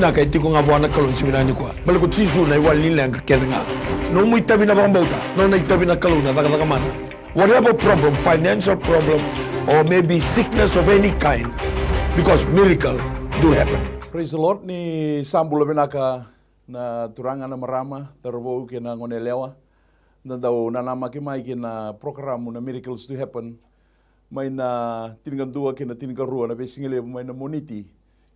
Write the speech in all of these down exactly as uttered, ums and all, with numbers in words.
Vinaka e tiko ga vua na Kalou ni siga vinaka nikua. Baleta ko Jisu na iwali ni leqa kece ga. Nomu itavi na vakabauta, nona itavi na Kalou na cakacaka mana. Whatever problem, financial problem, or maybe sickness of any kind, because miracle do happen. Praise the Lord. Ni sa bula vinaka na turaga, na marama, cauravou kei na goneyalewa. Da dau nanamaki mai ki na porokaramu na Miracles to Happen, mai na tinikadua ki na tinikarua na veisigalevu, mai na Moniti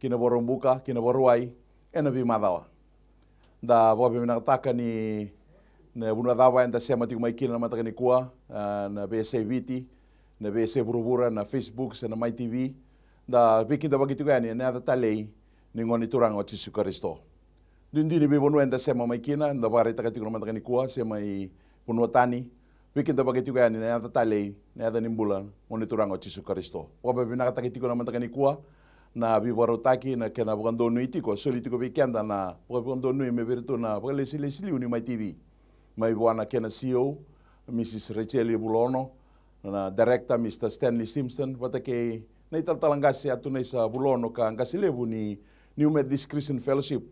ki na Vakaraubuka, ki na Vakarauwai, ena veimacawa. Da vakavinavinakataka ni na vanua cava eda sema tiko mai kina na mataka nikua, ah, na veiyasai Viti, na veiyasai vuravura, na Facebook se na Mai T V. Da veikidavaki tiko yani ena yaca talei ni Gone Turaga o Jisu Karisito. Duidui ni veivanua eda sema mai kina, da vakaraitaka tiko na mataka nikua, se mai vanua tani, veikidavaki tiko yani na yaca talei, na yaca ni bula, Gone Turaga o Jisu Karisito. Vakavinavinakataki tiko na mataka nikua na veivakarautaki, na kena vakadonui tiko, soli tiko vei keda na vakadonui mai vei iratou na vakalesilesi liu ni Mai T V. Mai vua na kena C E O, Mrs Rachel Vulono, na director, Mr Stanley Simpson, vata kei na italatala qase Atunaisa Vulono ka qase levu ni New Methodist Christian Fellowship,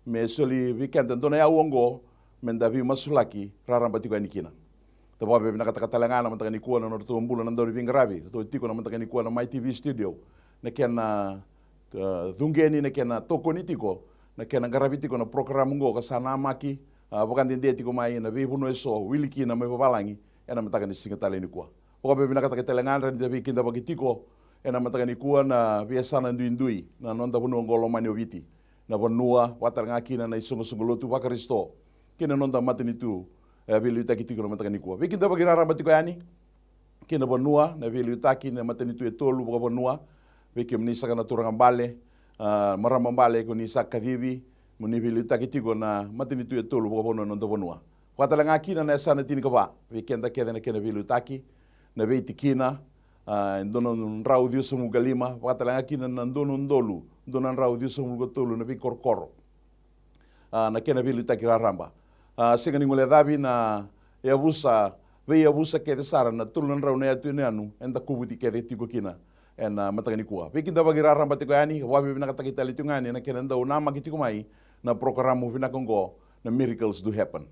me soli vei keda dua na yau oqo meda veimasulaki raraba tiko yani kina. Da vakavinavinakataka tale ga na mataka nikua na nodratou bula na dauniveiqaravi, ratou tiko na mataka nikua na Mai T V studio, na kena, uh, cuqeni, na kena tokoni tiko, na kena qaravi tiko na porokaramu oqo ka sa namaki, ah, vakadede tiko mai na veivanua eso, wili kina mai vavalagi ena mataka ni siga tale nikua. Vakavinavinakataka tale ga, rawa ni da veikidavaki tiko ena mataka nikua na veiyasana duidui na noda vanua oqo lomani o Viti, na vanua, vaka tale ga kina na isoqosoqo lotu vaKarisito kei na noda matanitu, e, veiliutaki tiko na mataka nikua. Veikidavaki raraba tiko yani ki na vanua, na veiliutaki na matanitu e tolu vakavanua, vei kemuni saka na turaga bale, ah, marama bale ko ni sa kacivi mo ni veiliutaki tiko na matanitu e tolu vakavanua na noda vanua. Vaka tale ga kina na yasana tinikava, vei keda kece na kena veiliutaki, na veitikina, ah, e dua na drau ciwasagavulu ka lima, vaka tale ga kina na dua na udolu dua na drau ciwasagavulu ka tolu na veikorokoro, ah, na kena veiliutaki raraba. Ah, sega ni guilecavi na yavusa, veiyavusa kece sara na tolu na drau na yatu yanuyanu eda kovuti kece tiko kina ena mataka nikua. Veikidavaki raraba tiko yani, vakavinavinakataki tale tiko ga yani na kena dau namaki tiko mai na porokaramu vinaka oqo na Miracles Do Happen.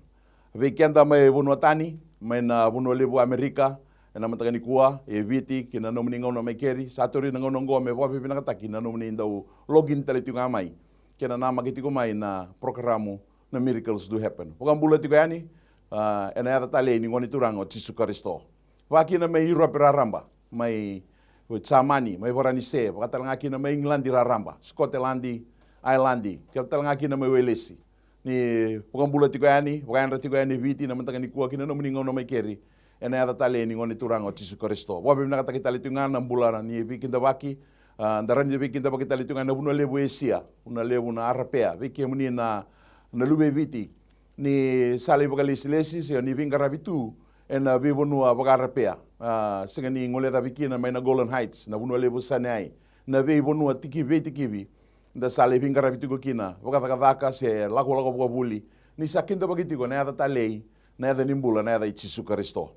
Vei keda mai vanua tani, mai na vanua levu Amerika, ena mataka nikua, e Viti, kei na nomuni gauna mai keri, sa tauri na gauna oqo me vakavinavinakataki na nomuni dau login tale tiko ga mai kei na namaki tiko mai na porokaramu na Miracles Do Happen. Vakabula tiko yani, ah, ena yaca talei ni Gone Turaga o Jisu Karisito. Vaka kina mai Europe raraba, mai Jamani, mai Varanise, vaka tale ga kina mai Igiladi raraba, Scotland, Ireland, kei tale ga kina mai Welesi. Ni vakabula tiko yani, vakayadra tiko yani Viti na mataka nikua ki na nomuni gauna mai keri, ena yaca talei ni Gone Turaga o Jisu Karisito. Vakavinavinakataki tale tiko ga na bula ni veikidavaki, ah, da rawa ni veikidavaki tale tiko ga na vanua levu Esia, vanua levu na Arapea, vei kemuni na, na luve i Viti, ni sa lai vakalesilesi se ni veiqaravi tu ena veivanua vaka-Arapea, ah, sega ni guilecavi kina mai na Golan Heights, na vanua levu Sinai, na veivanua tikivi, veitikivi, da sa lai veiqaravi tiko kina, vakacakacaka se lakolako vakavuli, ni sa kidavaki tiko na yaca talei, na yaca ni bula, na yaca i Jisu Karisito.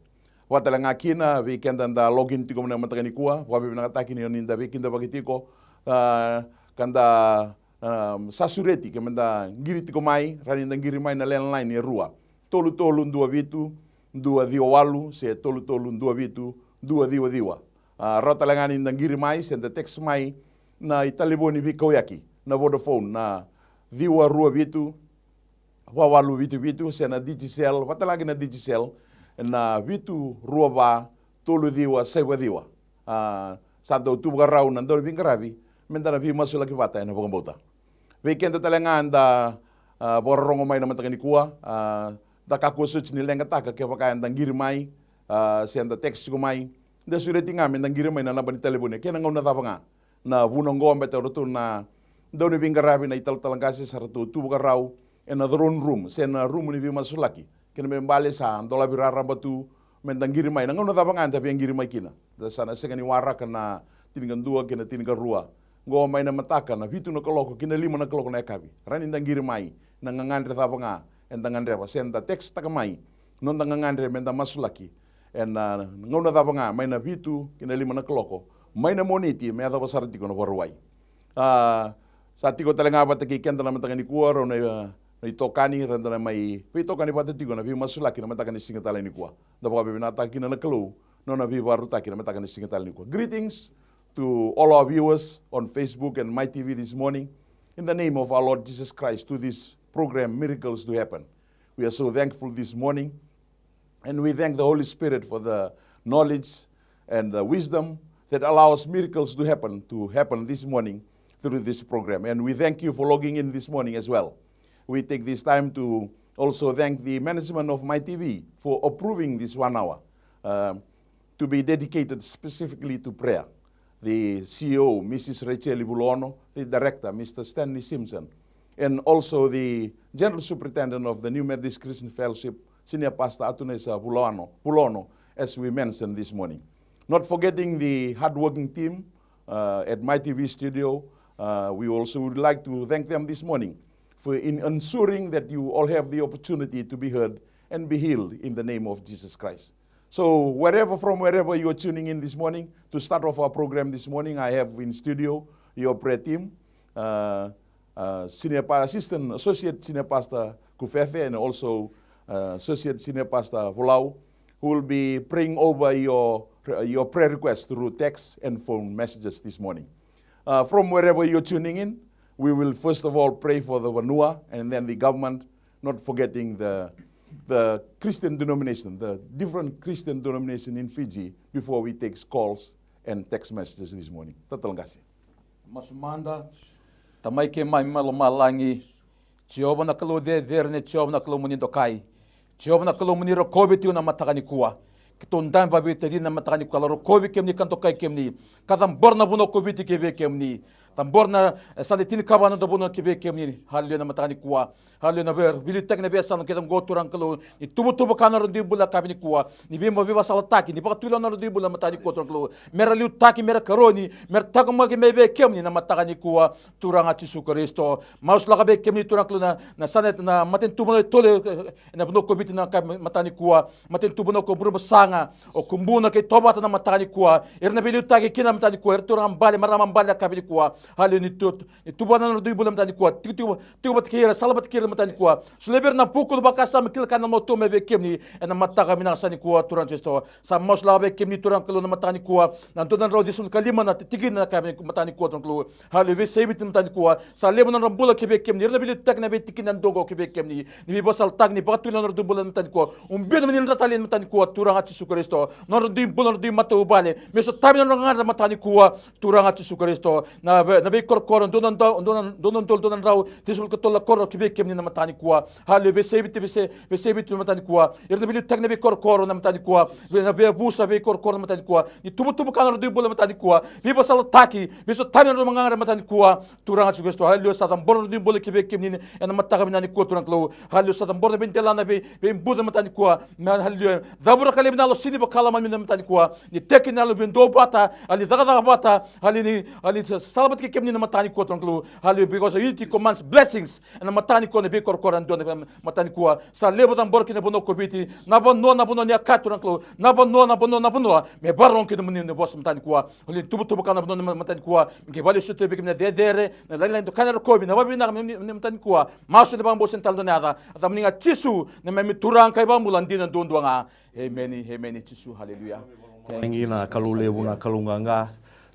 Vaka tale ga kina vei keda da login tiko mai na mataka nikua, vakavinavinakataki ni oni da veikidavaki tiko, ah, ka da, ah, sa sureti ke meda qiri tiko mai, rawa ni da qiri mai na landline e rua, tolu tolu dua vitu dua ciwa walu se tolu tolu dua vitu dua ciwa ciwa. Ah, rawa tale ga ni da qiri mai se da text mai na italevoni veikauyaki na Vodafone, na ciwa rua vitu va walu vitu vitu, se na Digicel, vaka tale ga na Digicel, na vitu rua va tolu ciwa saiva ciwa. Ah, sa dau tu vakarau na dauniveiqaravi meda na veimasulaki vata ena vakabauta. Vei keda tale ga da, ah, vakarorogo mai na mataka nikua, ah, da kakua soti ni leqataka kevaka eda qiri mai, ah, se da text tiko mai, da sureti ga meda qiri mai na naba ni talevoni, kei na gauna cava ga. Na vuna oqo baleta o ratou na dauniveiqaravi, na italatala qase, sa ratou tu vakarau ena throne room se na rumu ni veimasulaki. Kena ibalebale sa dolavi raraba tu meda qiri mai na gauna cava ga eda via qiri mai kina. Da sa na sega ni waraka na tinikadua kei na tinikarua. Qo mai na mataka na vitu na kaloko ki na lima na kaloko na yakavi, rawa ni da qiri mai na gagadre cava ga eda gadreva, se da texttaka mai noda gagadre meda masulaki ena gauna cava ga, mai na vitu ki na lima na kaloko mai na Moniti me yacova sara tiko na Vakarauwai. Ah, Sa tiko tale ga vata kei keda na mataka nikua rau na, na itokani, ra da na mai veitokani vata tiko na veimasulaki na mataka ni siga tale nikua. Da vakavinavinakataka kina na Kalou na nona veivakarautaki na mataka ni siga tale nikua. Greetings to all our viewers on Facebook and My T V this morning. In the name of our Lord Jesus Christ, to this program, Miracles to Happen. We are so thankful this morning. And we thank the Holy Spirit for the knowledge and the wisdom that allows miracles to happen, to happen this morning through this program. And we thank you for logging in this morning as well. We take this time to also thank the management of My T V for approving this one hour, uh, to be dedicated specifically to prayer. The C E O, Missus Rachel Bulono, the director, Mister Stanley Simpson, and also the General Superintendent of the New Methodist Christian Fellowship, Senior Pastor Atunesa Bulono, Bulono, as we mentioned this morning. Not forgetting the hardworking team, uh, at My T V studio. Uh, we also would like to thank them this morning for in ensuring that you all have the opportunity to be heard and be healed in the name of Jesus Christ. So wherever, from wherever you are tuning in this morning, to start off our program this morning, I have in studio your prayer team, uh, uh, Senior Pa-, Assistant, Associate Senior Pastor Kufefe, and also, uh, Associate Senior Pastor Volau, who will be praying over your, your prayer request through text and phone messages this morning. Uh, from wherever you're tuning in, we will first of all pray for the vanua and then the government, not forgetting the, the Christian denomination, the different Christian denomination in Fiji, before we take calls and text messages this morning. Tatalagasi. Masu mada. Tamai keimami mai lomalagi, Jiova na Kalou cecere, ni Jiova na Kalou moni dokai, Jiova na Kalou moni rokovi tiko na mataka nikua. Keitou dabe vakaveitacini na mataka nikua, lai rokovi kemuni ka dokai kemuni, ka cabora na vanua ko Viti ki vei kemuni. Cabora na, e, Sade tinikava na noda vanua ki vei kemuni. Haleluya, na mataka nikua. Haleluya, na vei, veiliutaki na veiyasana kece oqo Turaga Kalou, ni tuvatuva ka na nodra dui bula yakavi nikua. Ni veima veivakasalataki, ni vakatulewa na nodra dui bula na mataka nikua Turaga Kalou. Mera liutaki, mera karoni, mera taqomaki mai vei kemuni na mataka nikua Turaga Jisu Karisito. Masulaka vei kemuni Turaga Kalou na, na Sade, na matanitu vanua e tolu, e, ena vanua ko Viti na yakavi mataka nikua. Matanitu vanua ko Burebasaga, o Kubuna kei Tovata na mataka nikua. Era na veiliutaki kina na mataka nikua, era turaga bale, marama bale yakavi nikua. Haleluya, ni tu, ni tuvana na nodra dui bula na mataka nikua. Tiko, tiko, tiko vata kei ira, sala vata kei ira na mataka nikua. Solia vei ira na vuku, na vakasama, kila ka na matua mai vei kemuni ena mataka vinaka sa nikua Turaga Jisu. Sa masulaka vei kemuni Turaga Kalou na mataka nikua na dua na drau ciwasagavulu ka lima na tikina na yakavi mataka nikua Turaga Kalou. Haleluya, veiyasai Viti na mataka nikua. Sa levu na nodra bula ki vei kemuni, ira na veiliutaki na veitikina yadua oqo ki vei kemuni. Ni veivakasalataki, ni vakatulewa na nodra dui bula na mataka nikua. Ubi na nomuni dra talei na mataka nikua Turaga Jisu Karisito. Nodra dui bula, nodra dui matavuvale, me sotavi na nodra gagadre na mataka nikua Turaga Jisu Karisito. Na vei, na veikorokoro, dua na dau, dua na, dua na udolu, dua na drau ciwasagavulu ka tolu na koro ki vei kemuni na mataka nikua. Haleluya, veiyasai Viti, veiyasai, veiyasai Viti na mataka nikua. Ira na veiliutaki na veikorokoro na mataka nikua. Vei, na veiyavusa, veikorokoro na mataka nikua. Ni tuvatuva ka na nodra dui bula na mataka nikua. Veivakasalataki, veisotavi na nodra gagadre na mataka nikua Turaga Jisu Karisito. Haleluya, sa cabora na nodra dui bula ki vei kemuni ena mataka vinaka nikua Turaga Kalou. Haleluya, sa cabora na veidelana, vei, veibuca na mataka nikua. Na, haleluya, cavura ka laivi na yalo sini vakalawa mai na mataka nikua. Ni teki na yalo veiduavata, ali cakacaka vata, ali ni, ali sa, sala vata kei kemuni na mataka nikua Turaga Kalou. Haleluya, because unity commands blessings. Ena mataka nikua na veikorokoro yadua na mataka nikua. Sa levu cabora ki na vanua ko Viti, na vanua, na vanua ni yakavi Turaga Kalou. Na vanua, na vanua, na vanua me vakarorogo kina na nomuni vosa mataka nikua. Haleluya, tuvatuva ka na vanua na mataka nikua. Me qai vakalesui tu vei kemuni na cecere, na lagilagi, dokai, na rokovi, na vakavinaka me, me mataka nikua. Masu ena vakabausautaki tale na dua na yaca, yacamuni ga Jisu, na neimami Turaga ka iVakabula dina duadua ga. Emeni, emeni Jisu, haleluya. Thank you, Lagi na Jesus. Kalou levu, na Kalou qaqa.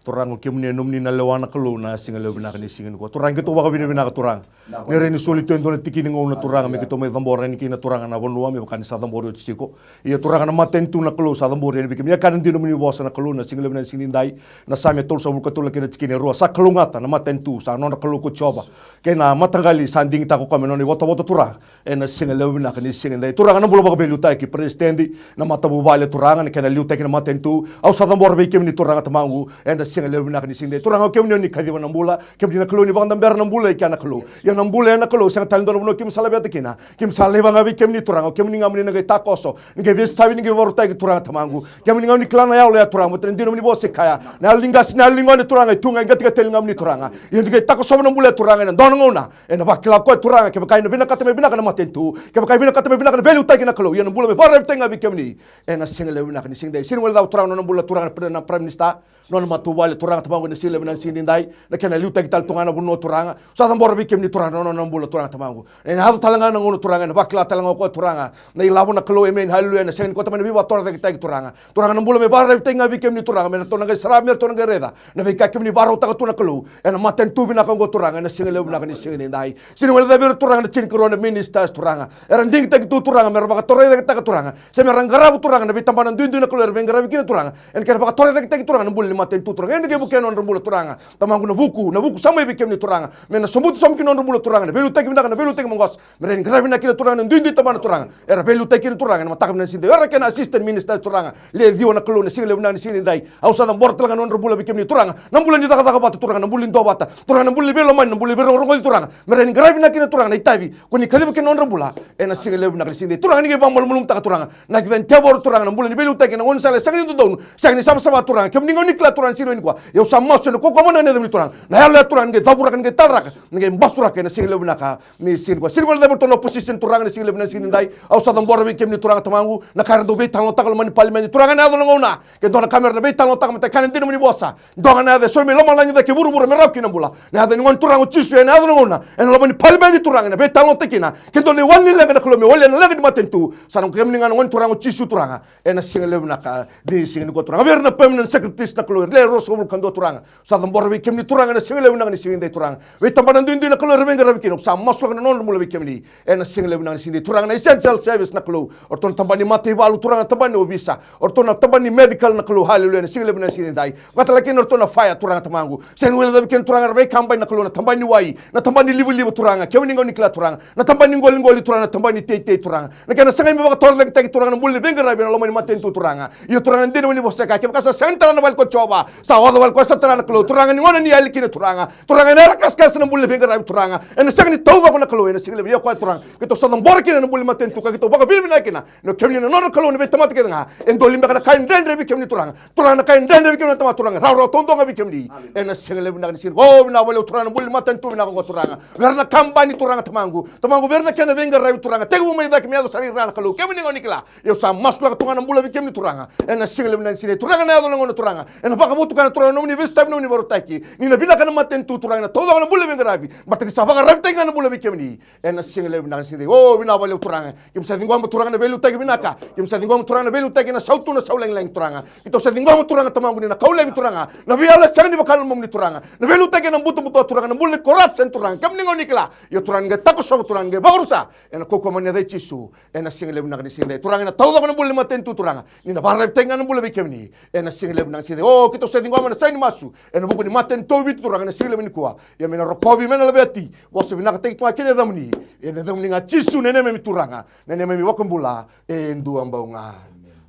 Turaga, o kemuni e nomuni na lewa na Kalou na siga lewe vinaka ni siga nikua. Turaga, keitou vakavinavinaka Turaga. Ni rawa ni soli tu e dua na tiki ni gauna Turaga me keitou mai cabora yani kina Turaga na vanua me vaka ni sa cabori oti tiko. Ia Turaga na matanitu na Kalou sa cabori yani vei kemuni. Ia ka na dina nomuni vosa na Kalou na siga lewe vinaka ni siga nidai. Na Same tolusagavulu ka tolu kei na tikina e rua. Sa kalougata na matanitu, sa nodra Kalou ko Jiova. Kei na mataqali sa digitaka o koya me nona ivotavota Turaga. Ena siga lewe vinaka ni siga nidai. Turaga na bula vakaveiliutaki Peresitedi, na matavuvale Turaga, na kena liutaki na matanitu. Au sa cabora vei kemuni Turaga Tamaqu. Ena siga lewe vinaka ni siga nidai. Turaga o kemuni oni kaciva na bula. Kemuni na Kalou ni vakadabera na bula i kea na Kalou. Ia na bula ena Kalou, sega tale dua na vanua kemi sa laveta kina. Kemi sa laiva ga vei kemuni Turaga, o kemuni ga moni na qai takoso, ni qai veisotavi, ni qai vakarautaki Turaga Tamaqu. Kemuni ga moni kila na yalo ya Turaga, baleta na dina nomuni vosa e kaya, na yalo ni qase, na yalo ni gone Turaga, e tu ga e qatikati tale ga moni Turaga. Ia ni qai takosova na bula ya Turaga ena dua na gauna, ena vakila o koya Turaga, kevaka ena vinakata me vinaka na matanitu, kevaka e vinakata me vinaka na veiliutaki na Kalou, ia na bula me vakararavi tale ga vei kemuni. Ena siga lewe vinaka ni siga dai, sega ni guilecava Turaga na nona bula Turaga na Prime Minister, nona matau Vale Turaga Tamaqu ena siga levu vinaka ni siga edaidai, na kena liutaki tale tu ga na vanua Turaga. Sa cabora vei kemuni Turaga na nona bula Turaga Tamaqu. Ena yaco tale ga na gauna Turaga, ena vakila tale ga o koya Turaga na ilavo na Kalou, emeni, haleluya, ena sega ni koto mai na veivakatorocaketaki Turaga. Turaga na bula me vakararavitaki ga vei kemuni Turaga, me ratou na qai sarava, me ratou na qai raica na veika kemuni vakarautaka tu na Kalou ena matanitu vinaka oqo Turaga, ena siga levu vinaka ni siga edaidai. Sega ni guilecavi ira Turaga na tinikarua na ministers Turaga, era digitaki tu Turaga me ra vakatorocaketaka Turaga, se me ra qarava Turaga na veitabana duidui na Kalou era veiqaravi kina Turaga, ena kena vakatorocaketaki Turaga na bula ni matanitu Turaga. Ena qai vukea na nodra bula Turaga Tamaqu na vuku, na vuku sa mai vei kemuni Turaga, me na sobuti sobu ki na nodra bula Turaga na veiliutaki vinaka, na veiliutaki maqosa, me ra qaravi vinaka kina Turaga na duidui tabana Turaga era veiliutaki kina Turaga ena mataka vinaka ni siga edaidai. Era kena assistant ministers Turaga, le ciwa na Kalou, na siga levu vinaka ni siga edaidai. Au sa cabora tale ga na nodra bula vei kemuni Turaga, na bula ni cakacaka vata Turaga, na bula ni duavata Turaga, na bula ni veilomani, na bula ni veirogoci Turaga, me ra ni qaravi vinaka kina Turaga na itavi ko ni kaciva kina na nodra bula ena siga levu vinaka ni siga edaidai. Turaga ni qai vakamalumalumutaka Turaga na kila ni tevoro Turaga na bula ni veiliutaki ena gaunisala e sega ni dodonu, sega ni savasava Turaga, kemuni gau ni kila Turaga ni siga nikua. Au sa masu ena kaukaua mana ni yacamuni Turaga, na yalo ya Turaga ni qai cavuraka, ni qai talaraka, ni qai basuraka ena siga levu vinaka ni siga nikua. Sega ni guilecavi ira tu na opposition Turaga na siga levu vinaka ni siga edaidai. Au sa cabora vei kemuni Turaga Tamaqu na ka era dau veitalanoataka loma ni palimedi Turaga ena yaco na gauna. Ke dua na ka me ra na veitalanoataka, matai kena dina mo ni vosa. Dua ga na yaca e soli mai lomalagi cake vuravura me rawa kina na bula, na yaca ni Gone Turaga o Jisu, ena yaco na gauna ena loma ni palimedi Turaga ena veitalanoataki kina. Ke dua na iwali ni leqa na Kalou me walia na leqa ni matanitu, sa na kemuni ga na Gone Turaga o Jisu Turaga. Ena siga levu vinaka ni siga nikua Turaga, vei ira na permanent secretaries na Kalou, era le ruasagavulu ka dua Turaga. Sa cabora vei kemuni Turaga ena siga levu vinaka ni siga edaidai Turaga. Veitabana duidui na Kalou era veiqaravi kina, au sa masulaka na nodra bula vei kemuni ena siga levu vinaka ni siga edaidai. Turaga na essential service na Kalou, o ratou na tabana ni mataivalu Turaga, na tabana ni ovisa, o ratou na tabana ni medical na Kalou, haleluya, ena siga levu vinaka ni siga edaidai. Vakatalega kina o ratou na fire Turaga Tamaqu, sega ni guilecavi kina Turaga era veikabani na Kalou, na tabana ni wai, na tabana ni livaliva Turaga, kemuni gau ni kila Turaga, na tabana ni qoliqoli Turaga, na tabana ni teitei Turaga, na kena sagai me vakatorocaketaki Turaga na bula ni veiqaravi ena loma ni matanitu Turaga. Io Turaga, dina mo ni vosa e kaya, kevaka sa sega ni tara na vale ko Jiova, sa oca vale koya sa tara na Kalou. Turaga ni gauna ni yali kina Turaga, Turaga ena era kasakasa na bula ni veiqaravi Turaga, ena sega ni taucoko na Kalou ena siga levu. Ia koya Turaga keitou sa cabora kina na bula ni matanitu ka keitou vakavinavinaka kina, na kemuni na nodra Kalou na veitamata kece ga. E doli beka na ka e dredre vei kemuni Turaga. Turaga na ka e dredre vei kemuni na tamata Turaga, rawarawa taudua ga vei kemuni. Ena siga levu vinaka ni siga, o vinaka vakalevu Turaga na bula ni matanitu vinaka oqo Turaga. Vei ira na kabani Turaga Tamaqu, Tamaqu vei ira na kena veiqaravi Turaga, tekivu mai cake me yaco sara i ra na Kalou, kemuni gau ni kila. Au sa masulaka tu ga na bula vei kemuni Turaga ena siga levu vinaka ni siga. Turaga na yaco na gauna Turaga ena vakavotukana Turaga na nomuni veisotavi, nomuni vakarautaki, ni na vinaka na matanitu Turaga, ena taucoko na bula ni veiqaravi, baleta ni sa vakararavitaki ga na bula vei kemuni. Ena siga levu vinaka ni siga, o vinaka vakalevu Turaga. Keimami sa ciqoma Turaga na veiliutaki vinaka. Keimami sa ciqoma Turaga na veiliutaki ena sautu, na sau lagilagi Turaga. Keitou sa ciqoma Turaga Tamaqu ni na kau laivi Turaga na veiyalo e sega ni vaka na lomamuni Turaga, na veiliutaki ena butobuto Turaga, na bula ni corruption Turaga, kemuni gau ni kila. Io Turaga ni qai takosova Turaga, ni qai vakarusa ena kaukaua mana ni yaca i Jisu. Ena siga levu vinaka ni siga edaidai Turaga, ena taucoko na bula ni matanitu Turaga, ni na vakararavitaki ga na bula vei kemuni. Ena siga levu vinaka ni siga edaidai, o keitou sa ciqoma na saini masu ena vuku ni matanitu o Viti Turaga ena siga levu nikua. Ia me na rokovi, me na laveti, vosa vinakataki tu ga kina na yacamuni. Ena yacamuni ga Jisu na neimami Turaga, na neimami iVakabula e dua bau ga.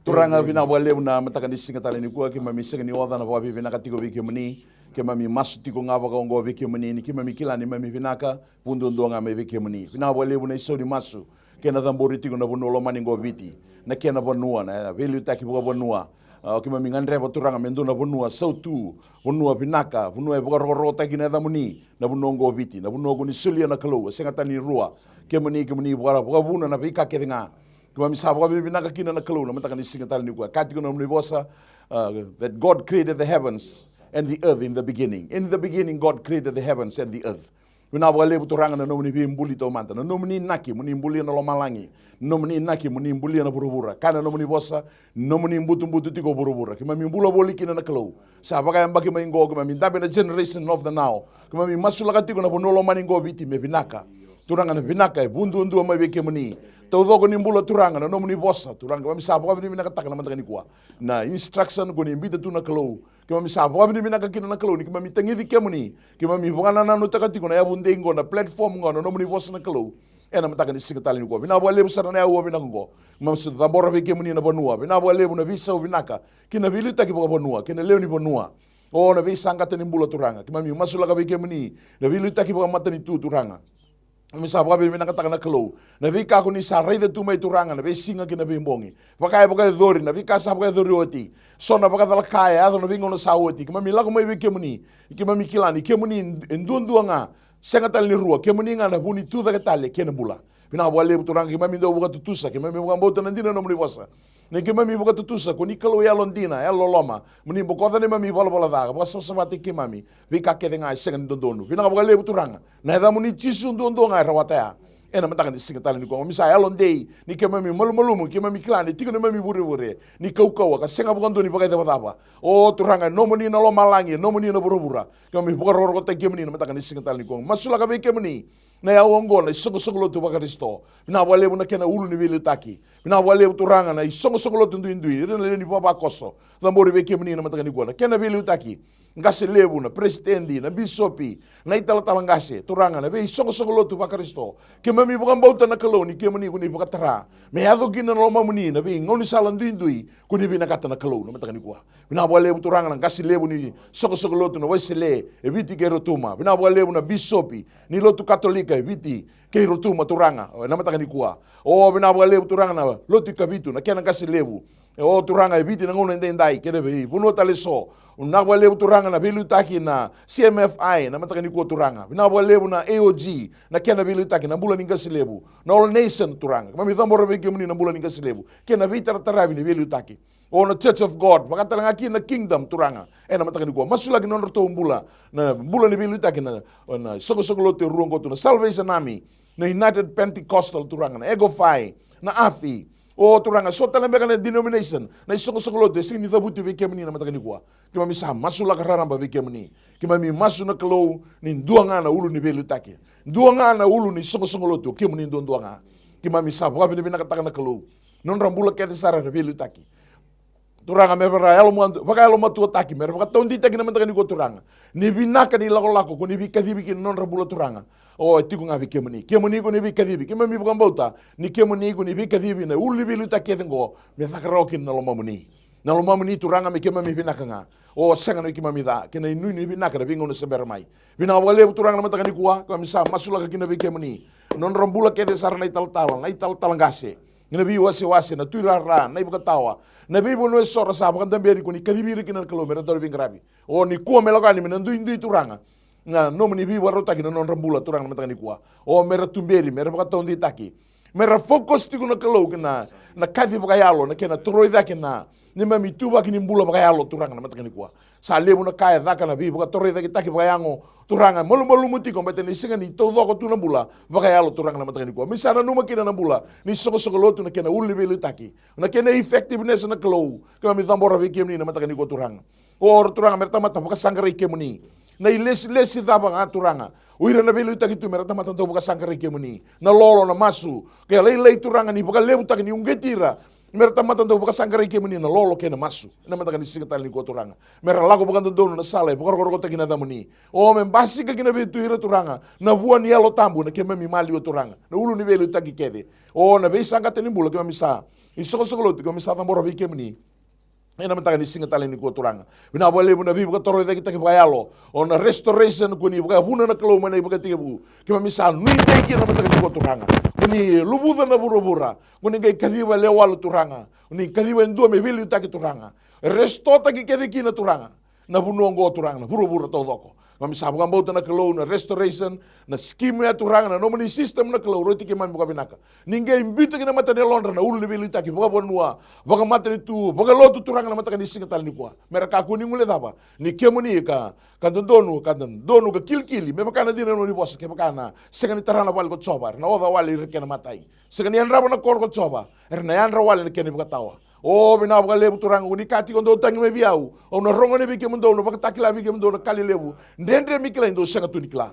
Turaga, vinaka vakalevu na mataka ni siga tale nikua, keimami sega ni oca na vakavinavinaka tiko vei kemuni. Keimami masu tiko ga vakaoqo vei kemuni ni keimami kila ni neimami vinaka vu duadua ga mai vei kemuni. Vinaka vakalevu na isau ni masu kei na cabori tiko na vanua lomani oqo o Viti, na kena vanua, na veiliutaki vakavanua. A, keimami gadreva Turaga me dua na vanua sautu, vanua vinaka, vanua e vakarokorokotaki na yacamuni, na vanua oqo o Viti, na vanua ko ni solia na Kalou e sega tale ni rua. Kemuni, kemuni vaka, vakavuna na veika kece ga. Keimami sa vakavinavinaka kina na Kalou na mataka ni siga tale nikua. Kaya tiko na nomuni vosa, uh, that God created the heavens and the earth in the beginning. In the beginning God created the heavens and the earth. Vinaka vakalevu Turaga na nomuni veibuli taumada, na nomuni inaki mo ni bulia na lomalagi, na nomuni inaki mo ni bulia na vuravura. Kaya na nomuni vosa, nomuni butubutu tiko o vuravura, keimami bula voli kina na Kalou. Sa vakayabaki mai oqo, keimami dabe na generation of the now. Keimami masulaka tiko na vanua lomani oqo o Viti me vinaka. Turaga, na vinaka e vu duadua mai vei kemuni. Taucoko ni bula Turaga na nomuni vosa Turaga, keimami sa vakavinavinakataka na mataka nikua. Na instruction ko ni biuta tu na Kalou, keimami sa vakavinavinaka kina na Kalou ni keimami tagici kemuni, keimami vakanananutaka tiko na yavudei oqo, na platform oqo, na nomuni vosa na Kalou. Ena mataka ni siga tale nikua, vinaka vakalevu sara na auwa vinaka oqo. Keimami sa cabora vei kemuni na vanua, vinaka vakalevu na veisau vinaka kei na veiliutaki vakavanua kei na lewe ni vanua. O na veisaqata ni bula Turaga, keimami masulaka vei kemuni na veiliutaki vakamatanitu Turaga. Keimami sa vakavinavinakataka na Kalou na veika ko ni sa raica tu mai Turaga na veisiga kei na veibogi. Vaka e vakayacori, na veika sa vakayacori oti, so na vakacalaka e yaco na veigauna sa oti, keimami lako mai vei kemuni. Keimami kila ni kemuni e duadua ga, sega tale ni rua, kemuni ga na vu ni tucake tale kei na bula. Vinaka vakalevu Turaga, keimami dau vakatutusa, keimami vakabauta na dina na nomuni vosa. Ni keimami vakatutusa, ko ni Kalou yalodina, yalololoma, mo ni bokoca neimami valavala ca, vakasavasavataki keimami, veika kece ga e sega ni dodonu. Vinaka vakalevu Turaga, na yacamuni Jisu duadua ga e rawata ya. Ena mataka ni siga tale nikua, keimami sa yalodei ni keimami malumalumu, keimami kila ni tiko neimami vurevure ni kaukauwa ka sega vakadua ni vakaicavacava. O Turaga, e nomuni na lomalagi, e nomuni na vuravura. Keimami vakarokorokotaki kemuni na mataka ni siga tale nikua. Masulaka vei kemuni na yawa oqo, na isoqosoqo lotu vaKarisito. Vinaka vakalevu na kena ulu ni veiliutaki. Vinaka vakalevu Turaga na isoqosoqo lotu duidui, ira na lewe ni vavakoso. Cabori vei kemuni na mataka nikua na kena veiliutaki. Qase levu, na peresitedi, na bisopi, na italatala qase, Turaga, na veisoqosoqo lotu vaKarisito. Keimami vakabauta na Kalou ni kemuni ko ni vakatara me yaco kina na lomamuni na veigaunisala duidui ko ni vinakata na Kalou na mataka nikua. Vinaka vakalevu Turaga na qase levu ni soqosoqo lotu na Wesele e Viti kei Rotuma. Vinaka vakalevu na bisopi ni lotu Katolika e Viti kei Rotuma Turaga, e, na mataka nikua. O vinaka vakalevu Turaga na lotu i Kavitu na kena qase levu. E, o Turaga e Viti na gauna edaidai kei na veivanua tale eso. Vinaka vakalevu Turaga na veiliutaki na C M F I na mataka nikua Turaga. Vinaka vakalevu na A O G na kena veiliutaki na bula ni qase levu. Na All Nation Turaga. Keimami cabora vei kemuni na bula ni qase levu kei na veitarataravi ni veiliutaki. O na Church of God, vakatalega kina na Kingdom Turaga. Ena mataka nikua, masulaki na nodratou bula, na bula ni veiliutaki na, na soqosoqo lotu e rua oqo tu, na Salvation Army, na United Pentecostal Turaga, na Egofy, na Afi. O Turaga, so tale beka na denomination, na isoqosoqo lotu e sega ni cavuti vei kemuni na mataka nikua. Keimami sa masulaka raraba vei kemuni. Keimami masu na Kalou ni dua ga na ulu ni veiliutaki. Dua ga na ulu ni soqosoqo lotu, o kemuni duadua ga. Keimami sa vakavinavinakataka na Kalou. Nodra bula kece sara era veiliutaki. Turaga, me ra yalomatu-, vakayalomatuataki, me ra vakataudeitaki na mataka nikua Turaga. Ni vinaka ni lakolako ko ni veikacivi kina na nodra bula Turaga. O, e tiko ga vei kemuni. Kemuni ko ni veikacivi. Keimami vakabauta ni kemuni ko ni veikacivi na ulu ni veiliutaki kece oqo me caka rawa kina na lomamuni. Na lomamuni Turaga me keimami vinaka ga. O, sega na keimami ca, kei na inuinui vinaka na veigauna se bera mai. Vinaka vakalevu Turaga na mataka nikua, keimami sa masulaka kina vei kemuni. Nodra bula kece sara na italatala, na italatala qase. Na veiwasewase, na tuirara, na ivakatawa, na veivanua eso ra sa vakadaberi ko ni kacivi ira kina na Kalou me ra dauveiqaravi. O nikua me lako yani me na duidui Turaga. Na nomuni veivakarautaki na nodra bula Turaga na mataka nikua. O me ra tuberi, me ra vakataudeitaki. Me ra focus tiko na Kalou kei na, na kaci vakayalo, na kena toroi cake na neimami ituvaki ni bula vakayalo Turaga na mataka nikua. Sa levu na ka e caka na veivakatorocaketaki vakayago Turaga, malumalumu tiko baleta ni sega ni taucoko tu na bula vakayalo Turaga na mataka nikua. Me sa nanuma kina na bula ni soqosoqo lotu na kena ulu ni veiliutaki, na kena effectiveness na Kalou. Keimami cabora vei kemuni na mataka nikua Turaga. O Turaga, me ra tamata vakasaqarai kemuni. Na ilesilesi cava ga Turaga, o ira na veiliutaki tu me ra tamata dau vakasaqarai kemuni. Na lolo, na masu, ke lailai Turaga ni vakalevutaki, ni uqeti ira. Me ra tamata dau vakasaqarai kemuni na lolo kei na masu. Ena mataka ni siga tale nikua Turaga, me ra lako vakadodonu na sala e vakarokorokotaki na yacamuni. O me basika kina vei tu ira Turaga na vua ni Yalo Tabu, na keimami maliwa Turaga, na ulu ni veiliutaki kece. O na veisaqata ni bula keimami sa, isoqosoqo lotu keimami sa cabora vei kemuni. Ena mataka ni siga tale nikua Turaga, vinaka vakalevu na veivakatorocaketaki vakayalo. O na restoration ko ni vakavuna na Kalou mai na ivakatekivu. Keimami sa nuidei kina na mataka nikua Turaga. Ko ni luvuca na vuravura. Ko ni qai kaciva lewe walu Turaga. Ko ni kaciva e dua me veiliutaki Turaga. Restotaki kece kina Turaga na vanua oqo Turaga, na vuravura taucoko. Keimami sa vakabauta na Kalou na restoration, na scheme ya Turaga, na nomuni system na Kalou, rauti keimami vakavinaka. Ni qai biuta ki na mata ni yalodra na ulu ni veiliutaki vakavanua, vakamatanitu, vakalotu Turaga na mataka ni siga tale nikua. Me ra kakua ni guilecava ni kemuni ka, ka dodonu, ka dodonu, ka kilikili, me vaka na dina na nomuni vosa, kevaka na sega ni tara na vale ko Jiova, era na oca wale ira kena matai. Sega ni yadrava na koro ko Jiova, era na yadra wale na kena ivakatawa. O vinaka vakalevu Turaga, ko ni kaya tiko, dou tagi mai vei au, au na rogo yani vei kemudou, na vakatakila vei kemudou na ka lelevu, dredre me kilai, dou sega tu ni kila.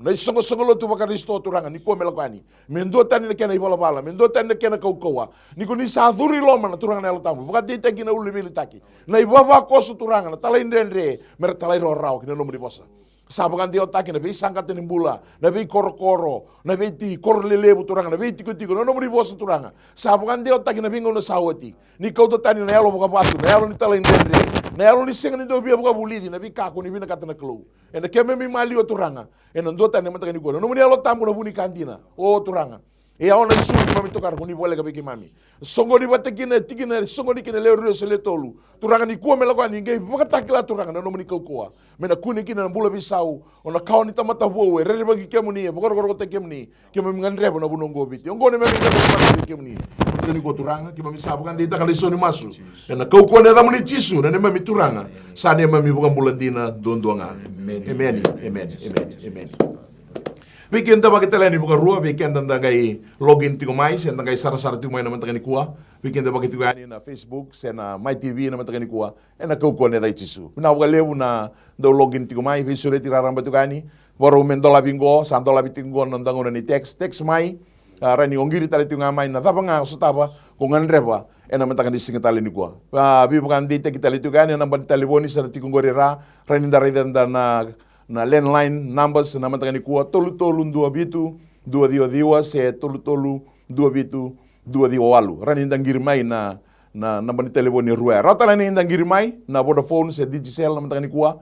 Na isoqosoqo lotu vaKarisito Turaga, nikua me lako yani, me dua tani na kena ivalavala, me dua tani na kena kaukauwa. Ni ko ni sa curu i loma na Turaga na Yalo Tabu, vakadeitaki na ulu ni veiliutaki, na ivavakoso Turaga, na talaidredre, me ra talairawarawa ki na nomuni vosa. Sa vakadewataki na veisaqata ni bula, na veikorokoro, na veiti koro lelevu Turaga, na veitikotiko, na nomuni vosa Turaga. Sa vakadewataki na veigauna sa oti. Ni kauta tani na yalo vakavatu, na yalo ni talaidredre, na yalo ni sega ni dau via vakavulici na veika ko ni vinakata na Kalou. Ena keimami maliwa Turaga, ena dua tani na mataka nikua na nomuni Yalo Tabu na vu ni ka dina. O Turaga, E yawa na isulu keimami tokara, ko ni voleka vei keimami. Soqoni vata kina, e tikina, e soqoni kina lewe rua se lewe tolu. Turaga, nikua me lako yani, qai vakatakila, Turaga, na nomuni kaukauwa me na kune kina na bula veisau. O na kawa ni tamata vou e rerevaki kemuni, e vakarokorokotaki kemuni. Keimami gadreva na vanua oqo o Viti. Oqo neimami gadreva vei kemuni. Mataka nikua, Turaga, keimami sa vakadeitaka na iso ni masu ena kaukauwa ni yacamuni Jisu, na neimami Turaga, sa neimami iVakabula dina duadua ga. Emeni. Emeni. Emeni. Emeni. Vei keda vakataleni vakarua, vei keda da qai login tiko mai se da qai sarasara tiko mai na mataka nikua. Vei keda vakatiko yani na Facebook se na Mai T V na mataka nikua, ena kaukauwa ni yaca i Jisu. Vinaka vakalevu na dau login tiko mai, veisureti raraba tiko yani. Vakarau me dolavi qo, sa dolavi tiko qo na noda gauna ni text, text mai. A, rawa ni o qiri tale tiko ga mai na cava ga o sotava, ko gadreva ena mataka ni siga tale nikua. A, veivakadeitaki tale tiko yani, na naba ni talevoni sa na tiko qori e ra. Rawa ni da raica da na, na landline numbers na mataka nikua, tolu tolu dua vitu dua ciwa ciwa se tolu tolu dua vitu dua ciwa walu. Rawa ni da qiri mai na, na naba ni talevoni e rua ya. Rawa tale ni da qiri mai na Vodafone se Digicel na mataka nikua,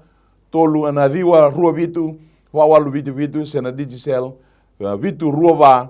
tolu na ciwa rua vitu va walu vitu vitu, se na Digicel, e, vitu rua va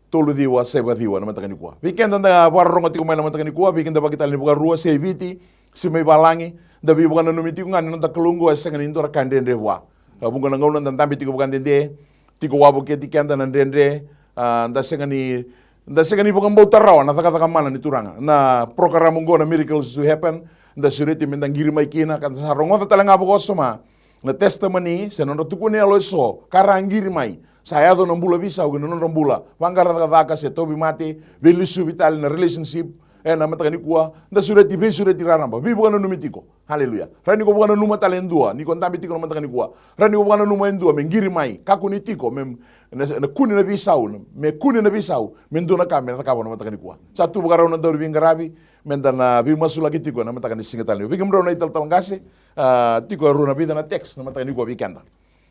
tolu ciwa saiva ciwa na mataka nikua. Vei keda da vakarorogo tiko mai na mataka nikua, vei keda vakataleni vakarua se i Viti se mai valagi, da veivakananumi tiko ga ni noda Kalou oqo e sega ni dua na ka dredre vua. A, vuqa na gauna da dabe tiko vakadede, tiko wavoketi keda na dredre, a, da sega ni, da sega ni vakabauta rawa na cakacaka mana ni Turaga. Na program oqo na Miracles to Happen, da sureti me da qiri mai kina, ka da sa rogoca tale ga vakawasoma na testimony se nodra tukuna e yalo eso, ka ra qiri mai, sa yaco na bula veisau ki na nodra bula, vaqara cakacaka se tauvimate, veilesuvi tale na relationship. Ena mataka nikua, da sureti, veisureti raraba, veivakananumi tiko. Haleluya. Rawa ni ko vakananuma tale e dua ni ko dabe tiko na mataka nikua. Rawa ni ko vakananuma e dua me qiri mai, kakua ni tiko me, na, na kune na veisau, na, me kune na veisau, me dua na ka me na cakava na mataka nikua. Sa tu vakarau na dauveiqaravi me da na veimasulaki tiko na mataka ni siga tale. Vei kemudrau na italatala qase, a, tiko e rua na vica na text na mataka nikua vei keda.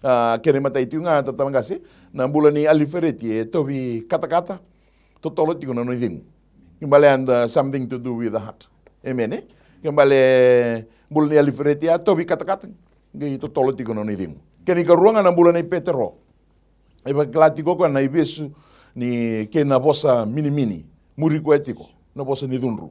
A, kena imatai tiko ga, talatala qase, na bula nei Alifereti e tauvi katakata, totolo tiko na nona icegu. Ke bale ya, something to do with the heart. Amen, e? Ke bale bula nei Alifereti ya, tauvi katakata, qai totolo tiko na nona icegu. Kena ikarua ga na bula nei Petero. E vakila tiko o koya na ivesu ni kei na vosa minimini. Muri koya tiko na vosa ni cudru.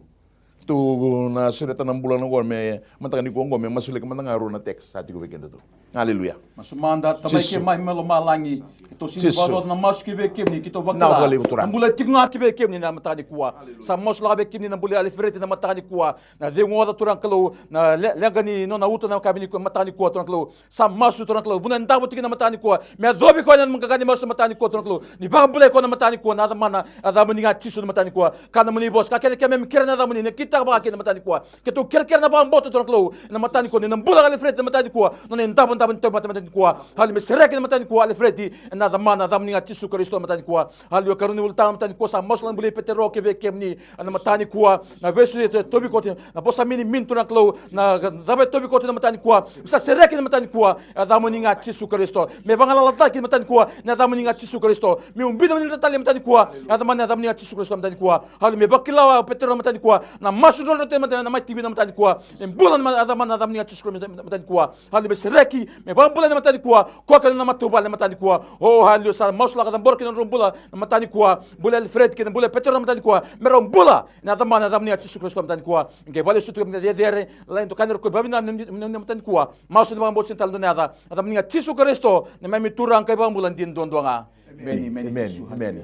Tou na sureta na bula na qo me mataka nikua qo me masulaki mada ga e rua na text sa tiko vei keda tu. Aleluya. Masu mada, Tamai keimami mai lomalagi. Keitou sega ni vakacava na masu ki vei kemuni, keitou vakila na bula e tiko ga ki vei kemuni na mataka nikua. Sa masulaka vei kemuni na bula i Alifereti na mataka nikua. Na cegu oca, Turaga Kalou, na le-, leqa ni nona uto na yakavi nikua, mataka nikua, Turaga Kalou. Sa masu, Turaga Kalou, vuna e davo tiko na mataka nikua. Me yacovi koya na nomu qaqa ni masu na mataka nikua, Turaga Kalou. Ni vakabulai koya na mataka nikua, na yacamuni ga Jisu na mataka nikua. Ka na nomuni vosa, ka kece keimami kerea na yacamuni, ni kitaka vaka kina na mataka nikua. Keitou kerekere na vakabauta, Turaga Kalou, na mataka nikua, ni na bula ka Alifereti na mataka nikua, nona idavodavo ni tauvimate na mataka nikua. Haleluya, me sereki na mataka nikua Alifereti, na yacamuni, na yacamuni ga Jisu Karisito na mataka nikua. Haleluya, karua ni ulutaga na mataka nikua, sa masulaka na bula i Petero ki vei kemuni, na mataka nikua, na vesu e tauvi koya, na vosa minimini, Turaga Kalou, na cava e tauvi koya na mataka nikua, sa sereki na mataka nikua, na yacamuni ga Jisu Karisito. Me vagalalataki na mataka nikua, na yacamuni ga Jisu Karisito. Me ubi na nomuni italatala na mataka nikua, na yacamuni, na yacamuni ga Jisu Karisito na mataka nikua. Haleluya, me vakila o Petero na mataka nikua, na masu drodro tiko na Mai T V na mataka nikua. Me bula na yacamuni, na yacamuni ga Jisu Karisito na mataka nikua. Haleluya, me sereki, me vakabulai na mataka nikua, koya kei na nona matavuvale na mataka nikua. O, haleluya, sa masulaka, cabora kina nodrau bula na mataka nikua. Bula i Alifereti kei na bula i Petero na mataka nikua. Me rau bula na yacamuni, na yacamuni ga Jisu Karisito na mataka nikua. Qai vakalesuya tu kemuni na cecere, lai dokai na roko vavina na mataka nikua. Masu ni vakabauta sega tale dua na yaca, na yacamuni ga Jisu Karisito, na neimami Turaga ka iVakabula dina duadua ga. Emeni, emeni, Jisu. Emeni.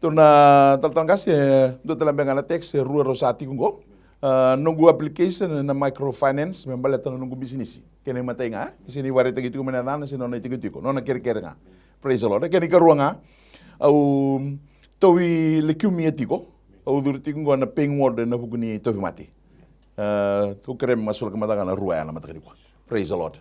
Tou na talatala qase, e dua tale beka ga na text e rua rau sa tiko qo. A, noqu application na microfinance me baleta na noqu bisinisi. Kena imatai ga, e sega ni vakaraitaki tiko mai na yacana se nona itikotiko, nona kerekere ga. Praise the Lord. Kena ikarua ga, au tauvi leukemia tiko. Au curu tiko qo na paying ward ena vuku ni tauvimate. A, tou kerea me masulaka mada ga na rua ya na mataka nikua. Praise the Lord.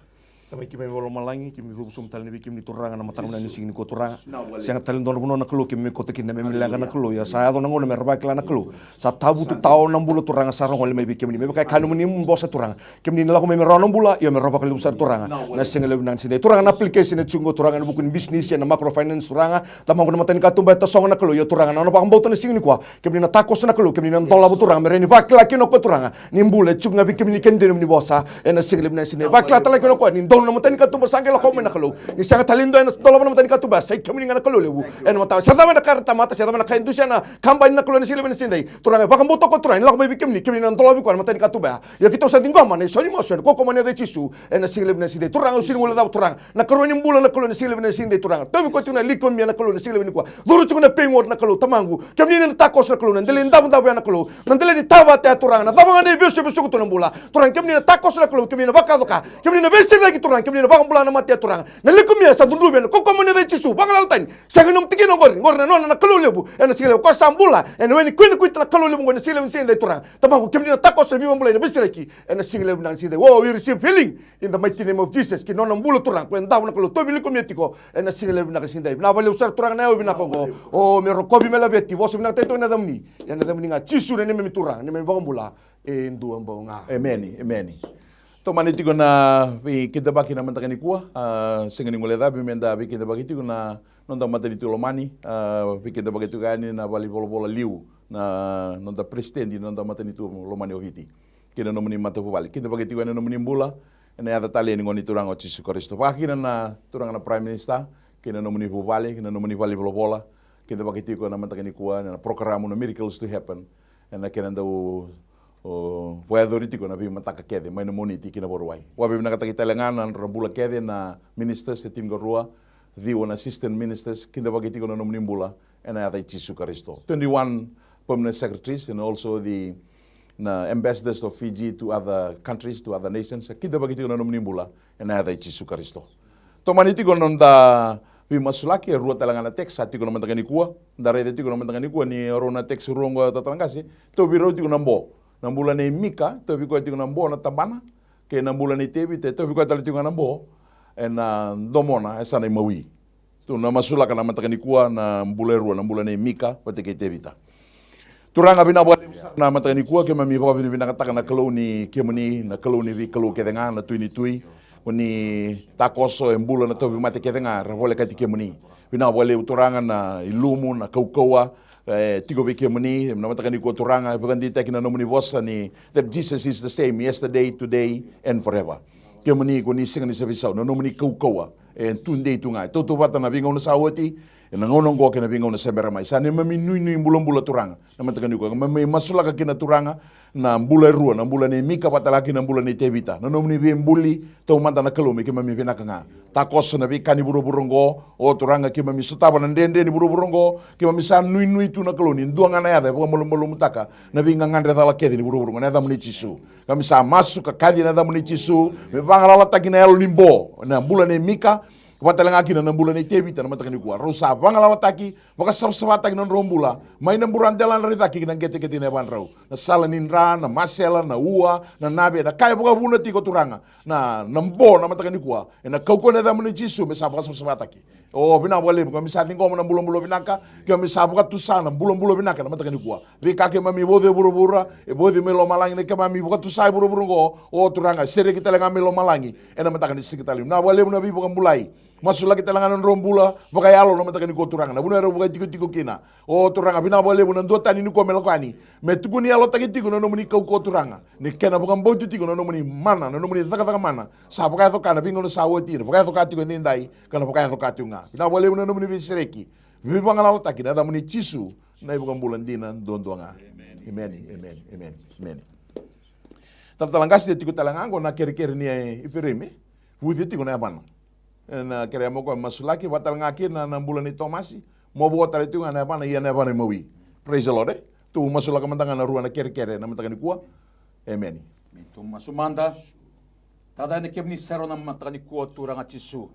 Tamai keimami mai lomalagi, keimami cuva sobu tale yani vei kemuni Turaga na mataka vinaka ni siga nikua Turaga. Sega tale dua na vanua na Kalou keimami kauta kina na neimami leqa na Kalou, ia sa yaco na gauna me ra vakila na Kalou. Sa tavutu tawa na bula Turaga, sa ra gole mai vei kemuni. Me vaka e kaya na nomuni vosa Turaga, kemuni na lako mai me rawa na bula, io me rawa vakalevu sara Turaga. Na siga levu vinaka ni siga edai Turaga, na application e tiko qo Turaga ena vuku ni bisinisi ena microfinance Turaga. Tamaqu, na matanikatuba e tasogo na Kalou, io Turaga, na nona vakabauta na siga nikua. Kemuni na takoso na Kalou, kemuni na dolava Turaga, me rawa ni vakila kina o koya Turaga ni bula e tiko ga vei kemuni, kei na nomuni vosa. Ena siga levu vinaka ni siga edai vakila tale kina o koya ni Na matanikatuba sa qai lako mai na Kalou. Ni sega tale ni dua ena dolava na matanikatuba, sa i kemuni ga na Kalou levu. Ena mataka, se cava na ka era tamata, se cava na ka e dusia na kabani na Kalou ena siga levu ena siga edai. Turaga, e vakabauta ko Turaga, ni lako mai vei kemuni, kemuni na dolavi koya na matanikatuba ya. Ia keitou sa ciqoma na isau ni masu ena kaukaua ni yaca i Jisu, ena siga levu ena siga edai. Turaga, au sega ni guilecava Turaga na karua ni bula na Kalou ena siga levu ena siga edai Turaga. Tauvi koya tiko na likomia na Kalou ena siga levu nikua. Curu tiko na pain ward na Kalou, Tamaqu. Kemuni na takoso na Kalou, na dela ni davodavo ya na Kalou. Na dela ni tavata ya Turaga, na cava ga na ivesu e vesuka tu na bula. Turaga, kemuni na takoso na Kalou, kemuni na vakayaco ka. Kemuni na veisereki Turaga, kemuni na vakabula na mate ya Turaga. Na likomia sa cudruvi ena kaukaua ni yaca i Jisu, vagalala tani. Sega ni nomu tikina oqori, oqori na nona na Kalou levu, ena siga levu, koya sa bula, ena we ni kuini kuita na Kalou levu oqo ena siga levu ena siga edai Turaga. Tamaqu, kemuni na takoso na veivakabulai, na veisereki, ena siga levu na siga edai. Oh, we receive healing in the mighty name of Jesus. Ki na nona bula Turaga, koya e davo na Kalou, tauvi likomia tiko, ena siga levu na siga edai. Vinaka vakalevu sara Turaga na yau vinaka oqo. Oh, me rokovi, me laveti, vosa vinaka tale tiko na yacamuni. Ena yacamuni ga Jisu na neimami Turaga, neimami Vakabula, e dua bau ga. Emeni, emeni. Tomani tiko na veikidavaki na mataka nikua, a, sega ni guilecavi meda veikidavaki tiko na noda matanitu lomani, a, veikidavaki tiko yani na valenivolavola liu, na noda peresitedi ni noda matanitu lomani o Viti. Kei na nomuni matavuvale, kidavaki tiko yani na nomuni bula, ena yaca talei ni Gone Turaga o Jisu Karisito. Vakakina na Turaga na Prime Minister, kei na nomuni vuvale, kei na nomuni valenivolavola, kidavaki tiko na mataka nikua, na program na Miracles to Happen, ena kena dau, o, vakayacori tiko na veimataka kece, mai na Moniti ki na Vakarauwai. Vakavinavinakataki tale ga na nodra bula kece na ministers e tinikarua, ciwa na assistant ministers, kidavaki tiko na nomuni bula, ena yaca i Jisu Karisito. Twenty-one permanent secretaries and also the, na ambassadors of Fiji to other countries, to other nations, kidavaki tiko na nomuni bula, ena yaca i Jisu Karisito. Tomani tiko na noda veimasulaki, e rua tale ga na text sa tiko na mataka nikua. Da raica tiko na mataka nikua ni o rau na text rua oqo, talatala qase, tauvi rau tiko na bo. Na bula nei Mika, tauvi koya tiko na bo na tabana, kei na bula nei Tevita, e tauvi koya tale tiko ga na bo ena domona e sa na imawi. Tou na masulaka na mataka nikua na bula e rua, na bula nei Mika vata kei Tevita. Turaga, vinaka vakalevu sara na mataka nikua, keimami vakavinavinakataka na Kalou ni kemuni na Kalou ni veikalou kece ga, na Tui ni tui. Ko ni takoso e bula na tauvimate kece ga era volekati kemuni. Vinaka vakalevu Turaga na ilumu, na kaukauwa e tiko vei kemuni na mataka nikua Turaga, e vakadeitaki na nomuni vosa ni that Jesus is the same yesterday, today and forever. Kemuni ko ni sega ni sa veisau, na nomuni kaukauwa e tudei tu ga, e tautauvata na veigauna sa oti, ena gauna oqo kei na veigauna se bera mai. Sa neimami nuinui bulabula Turaga na mataka nikua, keimami masulaka kina Turaga na bula e rua, na bula nei Mika vata kei na bula nei Tevita. Na nomuni veibuli taumada na Kalou, me keimami vinaka ga. Takoso na veika ni vuravura oqo, o Turaga, keimami sotava na dredre ni vuravura oqo, keimami sa nuinui tu na Kalou ni dua ga na yaca e vakamalumalumutaka na veigagadre cala kece ni vuravura oqo, na yacamuni Jisu. Keimami sa masu ka kaci ena yacamuni Jisu, me vagalalataki na yalo ni bo ena bula nei Mika, vata tale ga kina na bula nei Tevita na mataka nikua. Rau sa vagalalataki, vakasavasavataki na nodrau bula mai na buradeladra i cake ki na qeteqete ni yavadrau, na sala ni dra, na masela, na ua, na nave, na ka e vakavuna tiko Turaga na, na bo na mataka nikua. Ena kaukauwa na yacamuni Jisu me sa vakasavasavataki. O, vinaka vakalevu, keimami sa ciqoma na bulabula vinaka, keimami sa vakatusa na bulabula vinaka na mataka nikua. Veika keimami vauci e vuravura, e vauci mai lomalagi, na keimami vakatusa e vuravura oqo, o Turaga, sereki tale ga mai lomalagi ena mataka ni siga talei. Vinaka vakalevu na veivakabulai. Masulaki tale ga na nodrau bula vakayalo na mataka nikua Turaga, na vanua erau vakaitikotiko kina. O Turaga, vinaka vakalevu na duatani nikua me lako yani, me tukuni yalotaki tiko na nomuni kaukauwa Turaga, ni kena vakabauti tiko na nomuni mana, na nomuni cakacaka mana. Sa vakayaco ka na veigauna sa oti, na vakayaco ka tiko edaidai, ka na vakayaco ka tiko ga. Vinaka vakalevu na nomuni veisereki, veivagalalataki, na yacamuni Jisu na iVakabula dina duadua ga. Emeni, emeni, emeni, emeni. Talatala qase, e tiko tale ga oqo na kerekere ni Ifereimi, vuci tiko na yavana. Ena kerea mo koya masulaki, vata tale ga kina na bula nei Tomasi, mo vo tale tiko ga na yavana, ia na yavana imawi. Praise the Lord, e? Tou masulaka mada ga na rua na kerekere na mataka nikua. Emeni. Tou masu mada. Tata, ena kemuni sara na mataka nikua Turaga Jisu.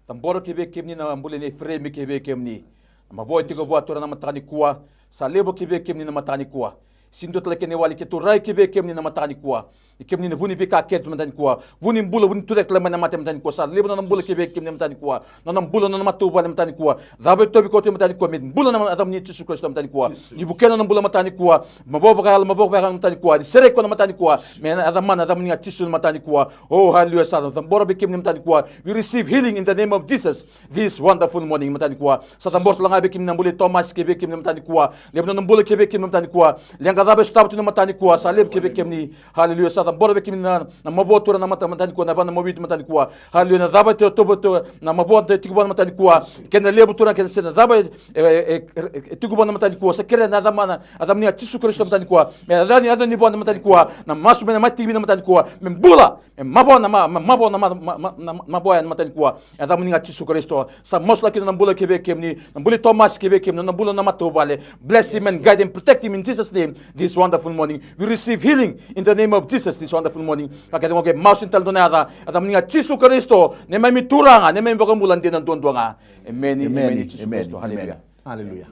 Cabora ki vei kemuni na bula nei Ifereimi ki vei kemuni. Na mavoa e tiko vua Turaga na mataka nikua. Sa levu ki vei kemuni na mataka nikua. Sega ni dua tale kena iwali, keitou rai ki vei kemuni na mataka nikua. Ni kemuni na vu ni veika kece na mataka nikua. Vu ni bula, vu ni tucake tale mai na mate na mataka nikua. Sa levu na nona bula ki vei kemuni na mataka nikua. Na nona bula, na nona matavuvale na mataka nikua. Cava e tauvi koya na mataka nikua, me bula na yacamuni Jisu Karisito na mataka nikua. Ni vukea na nona bula na mataka nikua. Mavoa vakayalo, mavoa vakayalo na mataka nikua. Ni sereki koya na mataka nikua. Me na yaca mana, yacamuni ga Jisu na mataka nikua. Oh, hallelujah, sa cabora vei kemuni na mataka nikua. We receive healing in the name of Jesus. This wonderful morning, mataka nikua. Sa cabora tale ga vei kemuni na bula i Tomasi ki vei kemuni na mataka nikua. Levu na nona bula ki vei kemuni na mataka nikua. Leqa cava e sotava tu na mataka nikua, sa levu ki vei kemuni. Haleluya. Sa cabora vei kemuni na, na mavoa Turaga na mata, mataka nikua, na vana mawi tu mataka nikua. Haleluya. Na cava e tauva tu na mavoa e tiko vua na mataka nikua. Kena levu Turaga, kena sega, na cava e, e, e, e, e tiko vua na mataka nikua. Sa kerea na yacamuni, na yacamuni ga Jisu Karisito mataka nikua. Me yacani, yacani vua na mataka nikua. Na masu me na mati vei na mataka nikua. Me bula. Me mavoa na ma-, ma-, mavoa na ma-, ma-, ma-, na, na mavoa ya na mataka nikua. Yacamuni ga Jisu Karisito. Sa masulaki na bula ki vei kemuni, na bula i Tomasi ki vei kemuni, na bula na matavuvale. Bless him and guide him, protect him in Jesus' name this wonderful morning. We receive healing in the name of Jesus this wonderful morning. Ka kece ga ke masu ni tale dua na yaca, yacamuni ga Jisu Karisito, neimami Turaga, neimami Vakabula dina duadua ga. Emeni, emeni, emeni, Jisu Karisito. Haleluya. Haleluya.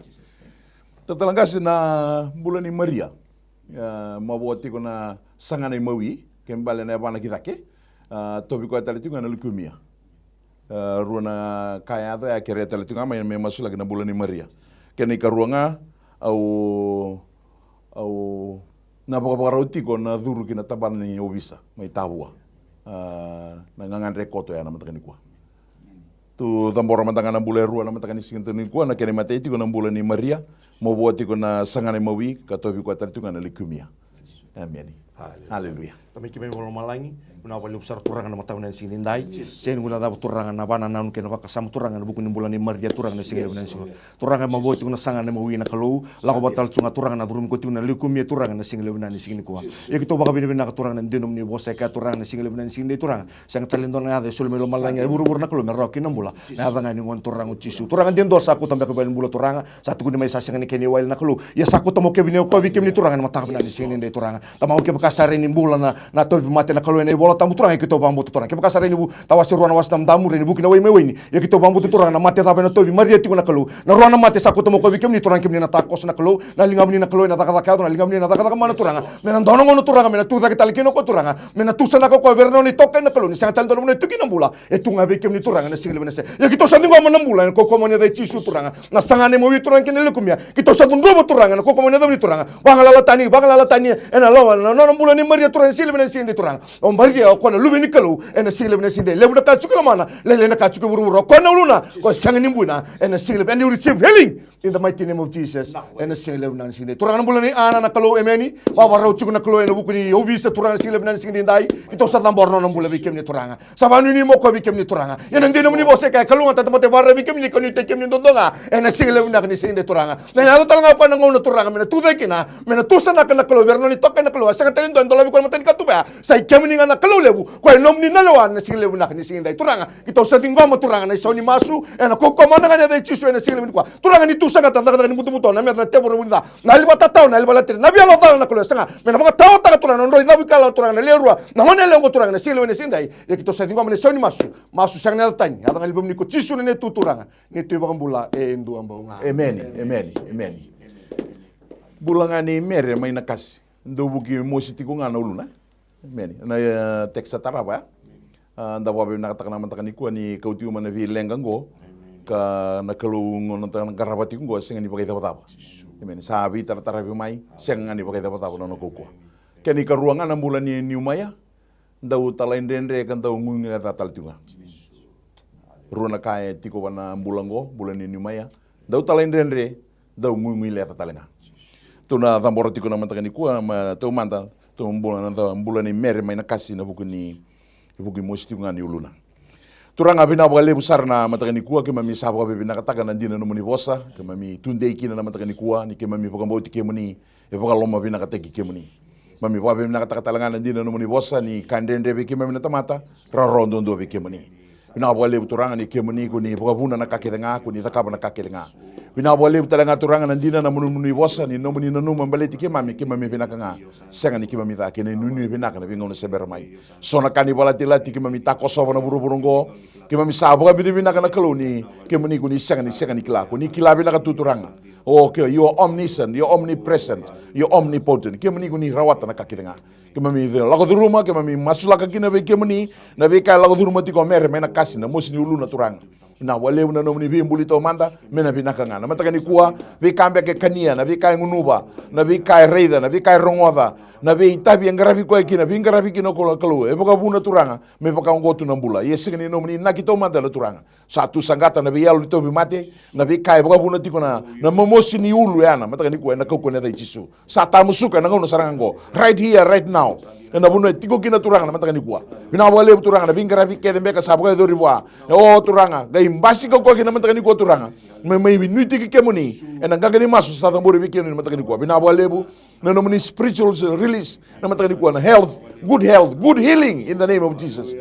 Talatala qase, na bula nei Maria. Ia, mavoa tiko na sagana imawi, kena ibalebale na yavana ki cake. A, tauvi koya tale tiko ga na leukemia. A, rua na ka e yaco, e kerea tale tiko ga mai me masulaki na bula nei Maria. Kena ikarua ga, au, au na vakavakarau tiko na curu ki na tabana ni ovisa mai Tavua. A, na gagadre koto ya na mataka nikua. Tou cabora mada ga na bula e rua na mataka ni siga nikua, na kena imatai tiko na bula nei Maria, mavoa tiko na sagana imawi, ka tauvi koya tale tiko ga na leukemia. Emeni. Haleluya. Haleluya. Tamai keimami mai lomalagi, vinaka vakalevu sara Turaga na mataka vinaka ni siga nidai. Sega ni guilecava Turaga na vakanananu kei na vakasama Turaga ena vuku ni bula nei Maria Turaga na siga levu vinaka ni siga. Turaga, mavoa tiko na sagana imawi na Kalou, lako vata tale tu ga Turaga na curumi koya tiko na leukemia Turaga na siga levu vinaka ni siga nikua. Ia keitou vakavinavinaka Turaga na dina nomuni vosa e kaya Turaga na siga levu vinaka ni siga nidai Turaga. Sega tale e dua na yaca e soli mai lomalagi e vuravura na Kalou me rawa kina na bula. Na yaca ga ni Gone Turaga o Jisu. Turaga, de dua sa kauta beka i vale ni bula Turaga. Sa tukuni mai sa sega ni kena iwali na Kalou. Ia sa kauta mai o koya vei kemuni Turaga ena mataka vinaka ni siga nidai Turaga. Tamaqu, kevaka sa rai ni bula na, na tauvimate na Kalou ena iVola Tabu Turaga, keitou vakabauta Turaga. Kevaka sa rai ni vu-, tawase rua na wase na Mudamuri ena vuki na wai mai waini. Ia keitou vakabauta Turaga na mate cava ena tauvi Maria tiko na Kalou. Na rua na mate sa kauta mai o koya vei kemuni Turaga, kemuni na takoso na Kalou. Na ligamuni na Kalou ena cakacaka yaco, na ligamuni na cakacaka mana Turaga. Me na dua na gauna Turaga, me na tucake tale kina o koya Turaga. Me na tusanaka o koya vei ira na nona itokani na Kalou. Ni sega tale dua na vuna e tu kina na bula. E tu ga vei kemuni Turaga na siga levu vinaka ni siga. Ia keitou sa ciqoma na bula ena kaukaua mai na yaca i Jisu Turaga. Na sagana imawi Turaga kei na leukemia. Keitou sa cudruva Turaga ena kaukaua mai na yacamuni Turaga. Vagalala tani, vagalala tani ena loma, na nona bula nei Maria Turaga na siga levu vinaka ni siga nidai Turaga. O Maria o koya na luve ni Kalou ena siga levu vinaka ni siga nidai. Levu na ka e tiko i lomana, lailai na ka e tiko i vuravura. O koya na uluna, o koya sega ni buina. Ena siga levu, and you receive healing in the mighty name of Jesus. Ena siga levu vinaka ni siga nidai Turaga, na bula nei Ana na Kalou, emeni. Vakavakarau tiko na Kalou ena vuku ni ovisa Turaga na siga levu vinaka ni siga nidai. Keitou sa cabora na nona bula vei kemuni Turaga. Sa vakanuinui mai o koya vei kemuni Turaga. Ia na dina nomuni vosa e kaya, kalougata na tamata e vakararavi vei kemuni, ka nuitaki kemuni duadua ga ena siga levu vinaka ni siga nidai Turaga. Na yaco tale ga o koya na gauna Turaga me na tucake kina, me na tusanaka na Kalou vei ira na nona itokani na Kalou. A sega tale ni dua e dolavi koya na matanikatuba ya. Sa i kemuni ga na Kalou levu, koya e nomuni na lewa na siga levu vinaka ni siga nidai Turaga. Keitou sa ciqoma Turaga na isau ni masu ena kaukaua mana ga ni yaca i Jisu ena siga levu nikua. Turaga, ni tu saqata na cakacaka ni butobuto, na meca, na tevoro, na vunica, na yali vakatatao, na yali vakalatilati, na veiyalo cala na Kalou e saga me na vakataotaka Turaga na nodra icavu ikalawa Turaga na lewe rua na gone yalewa oqo Turaga na siga levu vinaka ni siga nidai. Ia keitou sa ciqoma na isau ni masu, masu sega ni yaca tani, yaca ga ni Luveniko Jisu na neitou Turaga, neitou iVakabula e dua bau ga. Emeni, emeni, emeni. Bula ga nei Mere mai Nakasi, dau vuki mosi tiko ga na uluna. Emeni. Na, e, text sa tarava ya. A, da vakavinavinakataka na mataka nikua ni kauti uma na veileqa oqo. Ka na Kalou oqo na ta-, na qarava tiko oqo, sega ni vakaicavacava. Emeni. Sa veitarataravi mai, sega ga ni vakaicavacava na nona kaukauwa. Kena ikarua ga na bula nei Niumaia, dau talaidredre ka dau guiguileca tale tiko ga. Rua na ka e tiko va na bula oqo, bula nei Niumaia. Dau talaidredre, dau guiguileca tale ga. Tou na cabora tiko na mataka nikua, ma taumada, tou bula na ca-, bula nei Mere mai Nakasi na vuku ni, vuku ni mosi tiko ga ni uluna. Turaga, vinaka vakalevu sara na mataka nikua, keimami sa vakavinavinakataka na dina nomuni vosa, keimami tudei kina na mataka nikua, ni keimami vakabauti kemuni e vakalomavinakataki kemuni. Keimami vakavinavinakataka tale ga na dina nomuni vosa, ni ka dredre vei keimami na tamata, rawarawa duadua vei kemuni. Vinaka vakalevu Turaga ni kemuni ko ni vakavuna na ka kece ga, ko ni cakava na ka kece ga. Vinaka vakalevu tale ga Turaga na dina na nomuni vosa, ni nomuni nanuma baleti keimami, keimami vinaka ga. Sega ni keimami ca, kei na inuinui vinaka na veigauna se bera mai. So na ka ni valatilati keimami takosova na vuravura oqo. Keimami sa vakavinavinaka na Kalou ni kemuni ko ni sega ni, sega ni kila, ko ni kila vinaka tu Turaga. O ke, you are omniscient, you are omnipresent, you are omnipotent. Kemuni ko ni rawata na ka kece ga. Keimami lako curuma, keimami masulaka kina vei kemuni na veika e lako curuma tiko o Mere mai Nakasi na mosi ni uluna Turaga. Vinaka vakalevu na nomuni veibuli taumada, me na vinaka ga. Na mataka nikua, veika beka e kania, na veika e gunuva, na veika e raica, na veika e rogoca, na veitavi e qaravi koya kina, veiqaravi kina o Kalou, e vakavuna Turaga, me vakaoqo tu na bula. Ia sega ni nomuni inaki taumada na Turaga. Sa tu saqata na veiyalo ni tauvimate, na veika e vakavuna tiko na, na momosi ni ulu ya na mataka nikua, ena kaukauwa ni yaca i Jisu. Sa tamusuka ena gauna sara ga oqo. Right here, right now. Ena vanua e tiko kina Turaga na mataka nikua. Vinaka vakalevu Turaga na veiqaravi kece beka sa vakayacori vua. E o Turaga, qai basika koya kina mataka nikua Turaga. Me mai nuitaki kemuni. Ena qaqa ni masu sa cabori vei kemuni na mataka nikua. Vinaka vakalevu na nomuni spiritual release na mataka nikua, na health, good health, good healing in the name of Jesus.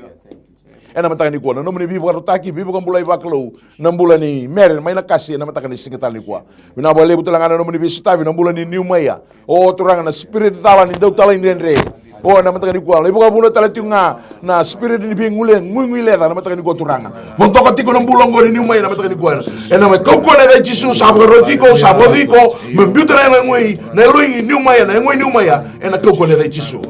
Ena mataka nikua, na nomuni veivakarautaki, veivakabulai vakalou, na bula ni Mary mai Nakasi, ena mataka ni siga tale nikua. Vinaka vakalevu tale ga na nomuni veisotavi, na bula ni Niumaia. O Turaga na spirit cala ni dautalaidredre. O ena mataka nikua, lai vakavuna tale tiko ga na spirit ni veigule, guiguileca, na mataka nikua Turaga. Vodoka tiko na bula oqo ni Niumaia, na mataka nikua. Ena mai kaukauwa ni yaca i Jisu, sa vakaroti iko, sa vakacui iko, me biuta na yagoi, na yaloi Niumaia, na yagoi Niumaia, ena kaukauwa ni yaca i Jisu.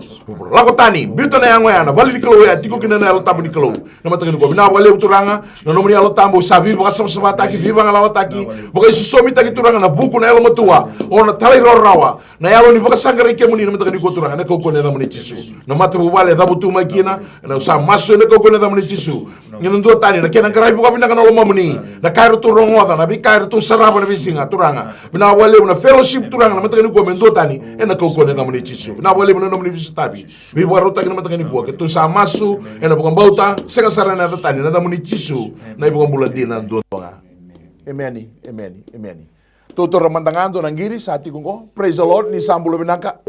Lako tani, biuta na yago ya, na vale ni Kalou ya, tiko kina na Yalo Tabu ni Kalou. Na mataka nikua, vinaka vakalevu Turaga, na nomuni Yalo Tabu, sa veivakasavasavataki, veivagalalataki, vakaisosomitaki Turaga na vuku na yalomatua, o na talairawarawa, na yalo ni vakasaqarai kemuni, na mataka nikua Turaga, ena kaukauwa ni yacamuni Jisu. Na matavuvale, cavutu mai kina, ena sa masu ena kaukauwa ni yacamuni Jisu. Ni na dua tani, na kena qaravi vakavinaka na lomamuni, na ka eratou rogoca, na veika eratou sarava na veisiga, Turaga. Vinaka vakalevu na fellowship Turaga, na mataka nikua me dua tani, ena kaukauwa ni yacamuni Jisu. Vinaka vakalevu na nomuni veisotavi. Veivakarautaki na mataka nikua, keitou sa masu, ena vakabauta, sega sara ena yaca tani, na yacamuni Jisu, na iVakabula dina duadua ga. Emeni, emeni, emeni. Tou taura mada ga dua na qiri, sa tiko oqo. Praise the Lord, ni sa bula vinaka.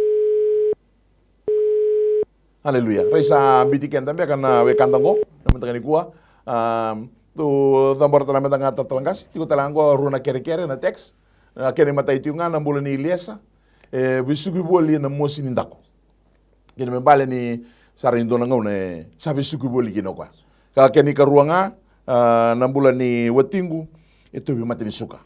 Aleluya. Rai sa biuti keda beka na wekada oqo, na mataka nikua. Am, tou cabora tale mada ga talatala qase, tiko tale ga oqo rua na kerekere, na text. Na kena imatai tiko ga na bula ni Iliesa. E vesuki voli na mosi ni daku. Kena me bale ni sa rai dua na gauna e sa vesuki voli kina o koya. Ka kena ikarua ga, a, na bula ni watiqu, e tauvi mate ni suka.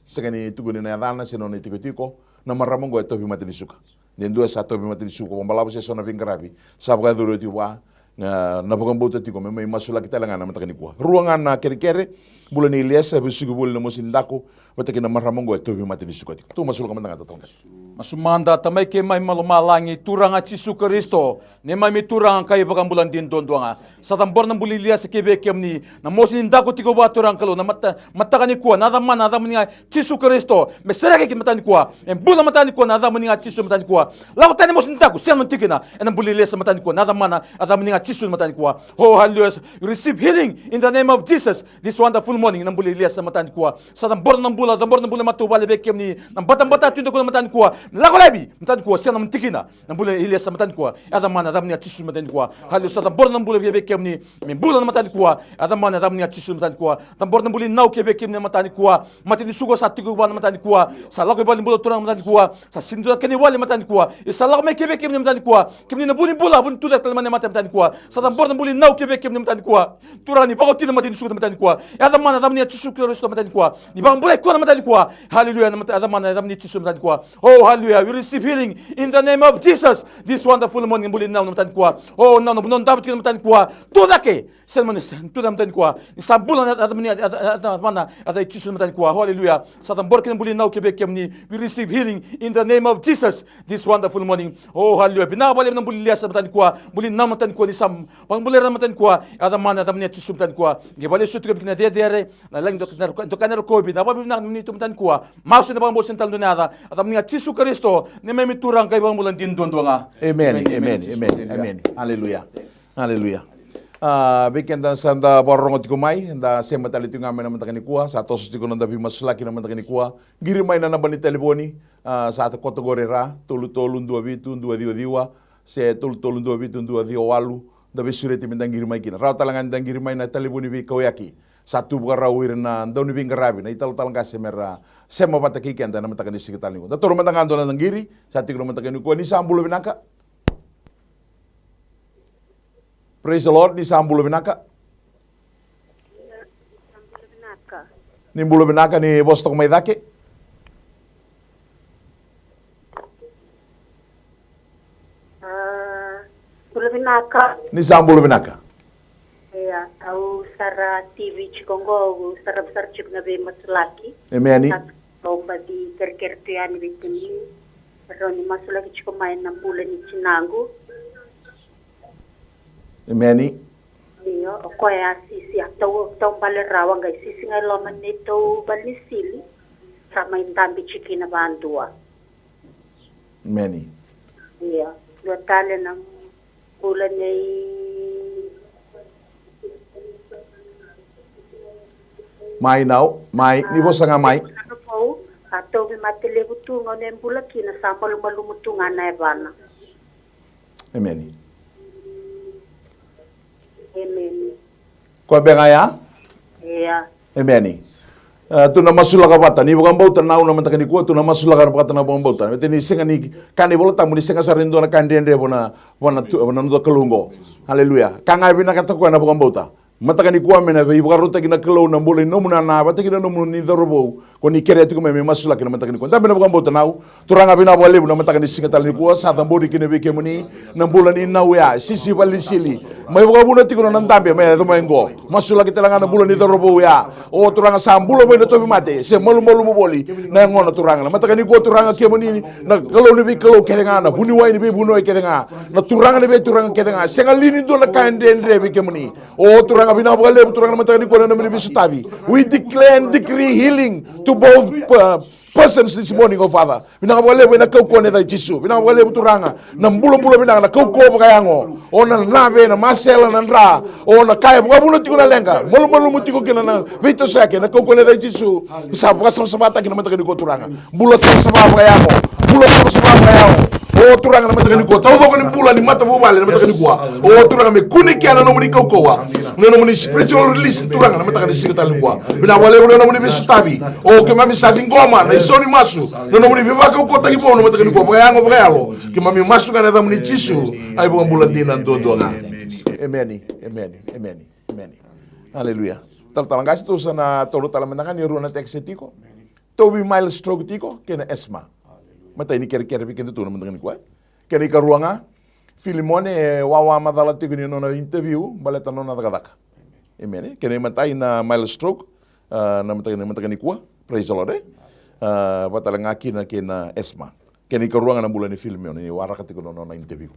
Sega ni tukuni na yacana se nona itikotiko, na marama oqo e tauvi mate ni suka. De dua sa tauvi mate ni suka vakabalavu se so na veiqaravi sa vakayacori oti vua, na, na vakabauta tiko me mai masulaki tale ga na mataka nikua. Rua ga na kerekere, bula ni Iliesa, vesuki voli na mosi ni daku, vata kei na marama oqo e tauvi mate ni suka tiko. Tou masulaka mada ga talatala qase. Masu mada. Tamai keimami mai lomalagi, Turaga Jisu Karisito, neimami Turaga ka iVakabula dina duadua ga. Sa cabora na bula ni Iliesa ki vei kemuni, na mosi ni daku tiko vua Turaga Kalou, na mata, mataka nikua, na yaca mana, yacamuni ga Jisu Karisito, me sereki ki mataka nikua, me bula mataka nikua, na yacamuni ga Jisu mataka nikua. Lako tani mosi ni daku, sega mo tikina, ena bula ni Iliesa mataka nikua, na yaca mana, yacamuni ga Jisu mataka nikua. Oh, hallelujah. You receive healing in the name of Jesus, this wonderful morning, na bula ni Iliesa mataka nikua. Sa cabora na bula, cabora na bula matavuvale vei kemuni, na batabata tu e daku na mataka nikua, lako laivi, mataka nikua, sega mo tikina. Na bula ni Iliesa mataka nikua, yaca mana, yacamuni ga Jisu mataka nikua. Haleluya, sa cabora na bula vei, vei kemuni, me bula na mataka nikua, yaca mana, yacamuni ga Jisu mataka nikua. Cabora na bula ni Nau ki vei kemuni na mataka nikua, mate ni suka sa tiko vua na mataka nikua, sa lako i valenibula Turaga mataka nikua, sa sega ni dua na kena iwali mataka nikua, ia sa lako mai ki vei kemuni na mataka nikua, kemuni na vu ni bula, vu ni tucake tale mai na mate mataka nikua. Sa cabora na bula ni Nau ki vei kemuni na mataka nikua, Turaga ni vakaoti na mate ni suka na mataka nikua, yaca mana, yacamuni ga Jisu Karisito mataka nikua, ni vakabulai koya na mataka nikua. Haleluya, na mata, yaca mana, yacamuni Jisu mataka nikua. Oh, hallelujah. We receive healing in the name of Jesus. This wonderful morning, bula ni Nau na mataka nikua. Oh, Nau, na vanua o davo tiko na mataka nikua. Tucake. Sega mo ni sa, tucake na mataka nikua. Ni sa bula na, na, na, na, na, na, na, na, Jisu na mataka nikua. Hallelujah. Sa cabora kina na bula ni Nau ki vei kemuni. We receive healing in the name of Jesus. This wonderful morning. Oh, hallelujah. Vinaka vakalevu na bula ni Iliesa mataka nikua. Bula ni Nau mataka nikua. Ni sa vakabulai ira na mataka nikua. Yaca mana, yacamuni Jisu mataka nikua. Qai vakalesuya tiko vei kemuni na cecere. Na lagi doka na rokovi, doka na rokovi, na vakavinavinaka ni tu mataka nikua. Masu ena vakabauta sega ni tale dua na yaca, yacamuni ga Jisu Karisito, neimami Turaga ka iVakabula dina duadua ga. Emeni, emeni, emeni, emeni. Haleluya. Haleluya. A, vei keda sa da vakarorogo tiko mai, da sema tale tiko ga mai na mataka nikua, sa toso tiko na noda veimasulaki na mataka nikua. Qiri mai na naba ni talevoni, a, sa koto qori e ra, tolu tolu dua vitu dua ciwa ciwa, se tolu tolu dua vitu dua ciwa walu, da veisureti me da qiri mai kina. Rawa tale ga ni da qiri mai na talevoni veikauyaki. Sa tu vakarau o ira na dauniveiqaravi, na italatala qase me ra sema vata kei keda ena mataka ni siga tale nikua. Da taura mada ga dua na qiri, sa tiko na mataka nikua, ni sa bula vinaka. Praise the Lord, ni sa bula vinaka. Ni bula vinaka, ni vosa toka mai cake. A, bula vinaka. Ni sa bula vinaka. Ia, au Sara T V tiko qo, au sarava sara tiko na veimasulaki. Emeni. Sa au baci kerekere tu yani vei kemuni. Rawa ni masulaki tiko mai na bula ni tinaqu. Emeni. Io, o koya a sisi, a tau, tau bale rawa, qai sisi ga e loma ni neitou vale ni sili. Sa mai dabe tiko kina vadua. Emeni. Io, dua tale na bula nei Mai nau, mai, ni vosa ga mai. A tauvi mate levu tu ga o na bula kina, sa malumalumu tu ga na yavana. Emeni. Emeni. Koya beka ya? Ia. Emeni. E, tu na masulaka vata, ni vakabauta na au na mataka nikua, tu na masulaka vata na vakabauta. Mete ni sega ni, ka ni Vola Tabu, ni sega sara ni dua na ka dredre vua na, vua na tu, vua na noda Kalou qo. Aleluya. Ka ga e vinakata koya na vakabauta. Mataka nikua me na veivakarautaki na Kalou na bula ni nomu nana vata kei na nomu ni cauravou. Ko ni kerea tiko mai me masulaki na mataka nikua. Dabe na vakabauta na au. Turaga, vinaka vakalevu na mataka ni siga tale nikua, sa cabori kina vei kemuni na bula ni nau ya, sisi vale ni sili. Mai vakavuna tiko na nona dabe, mai yaco mai qo. Masulaki tale ga na bula ni cauravou ya. O Turaga, sa bula mai na tauvimate, se malumalumu voli na yagona, Turaga. Na mataka nikua, Turaga, kemuni na Kalou ni veikalou kece ga, na vuniwai ni veivuniwai kece ga, na Turaga ni veituraga kece ga. Sega li ni dua na ka e dredre vei kemuni. O Turaga, vinaka vakalevu, Turaga, na mataka nikua na nomuni veisotavi. We declare and decree healing to both, uh, persons this morning, oh Father. Vinaka vakalevu ena kaukauwa ni yaca i Jisu. Vinaka vakalevu, Turaga, na bulabula vinaka, na kaukauwa vakayago. O na nave, na masela, na dra. O na ka e vakavuna tiko na leqa, malumalumu tiko kina na veitosoyaki, ena kaukauwa ni yaca i Jisu. Sa vakasavasavataki na mataka nikua, Turaga. Bula savasava vakayago. Bula savasava vakayago. O Turaga, na mataka nikua, taucoko ni bula ni matavuvale na mataka nikua. O Turaga, me kune kea na nomuni kaukauwa, na nomuni spiritual release, Turaga, na mataka ni siga tale nikua. Vinaka vakalevu na nomuni veisotavi. O keimami sa ciqoma na isau ni masu, na nomuni veivakaukauwataki vou na mataka nikua, vakayago, vakayalo. Keimami masu ga ena yacamuni Jisu, a iVakabula dina duadua ga. Emeni, emeni, emeni, emeni. Aleluya. Talatala qase, tou sa na tolu tale mada ga, ni rua na text tiko. Tauvi mild stroke tiko kei na asthma. Matai ni kerekere vei kedatou na mataka nikua. Kena ikarua ga, Filimone e wawa macala tiko ni nona interview baleta na nona cakacaka. Emeni. Kena imatai na mild stroke, ah, na mataka, na mataka nikua. Praise the Lord, eh? Ah, vata tale ga kina kei na asthma. Kena ikarua ga na bula ni Filimone ni waraka tiko na nona interview.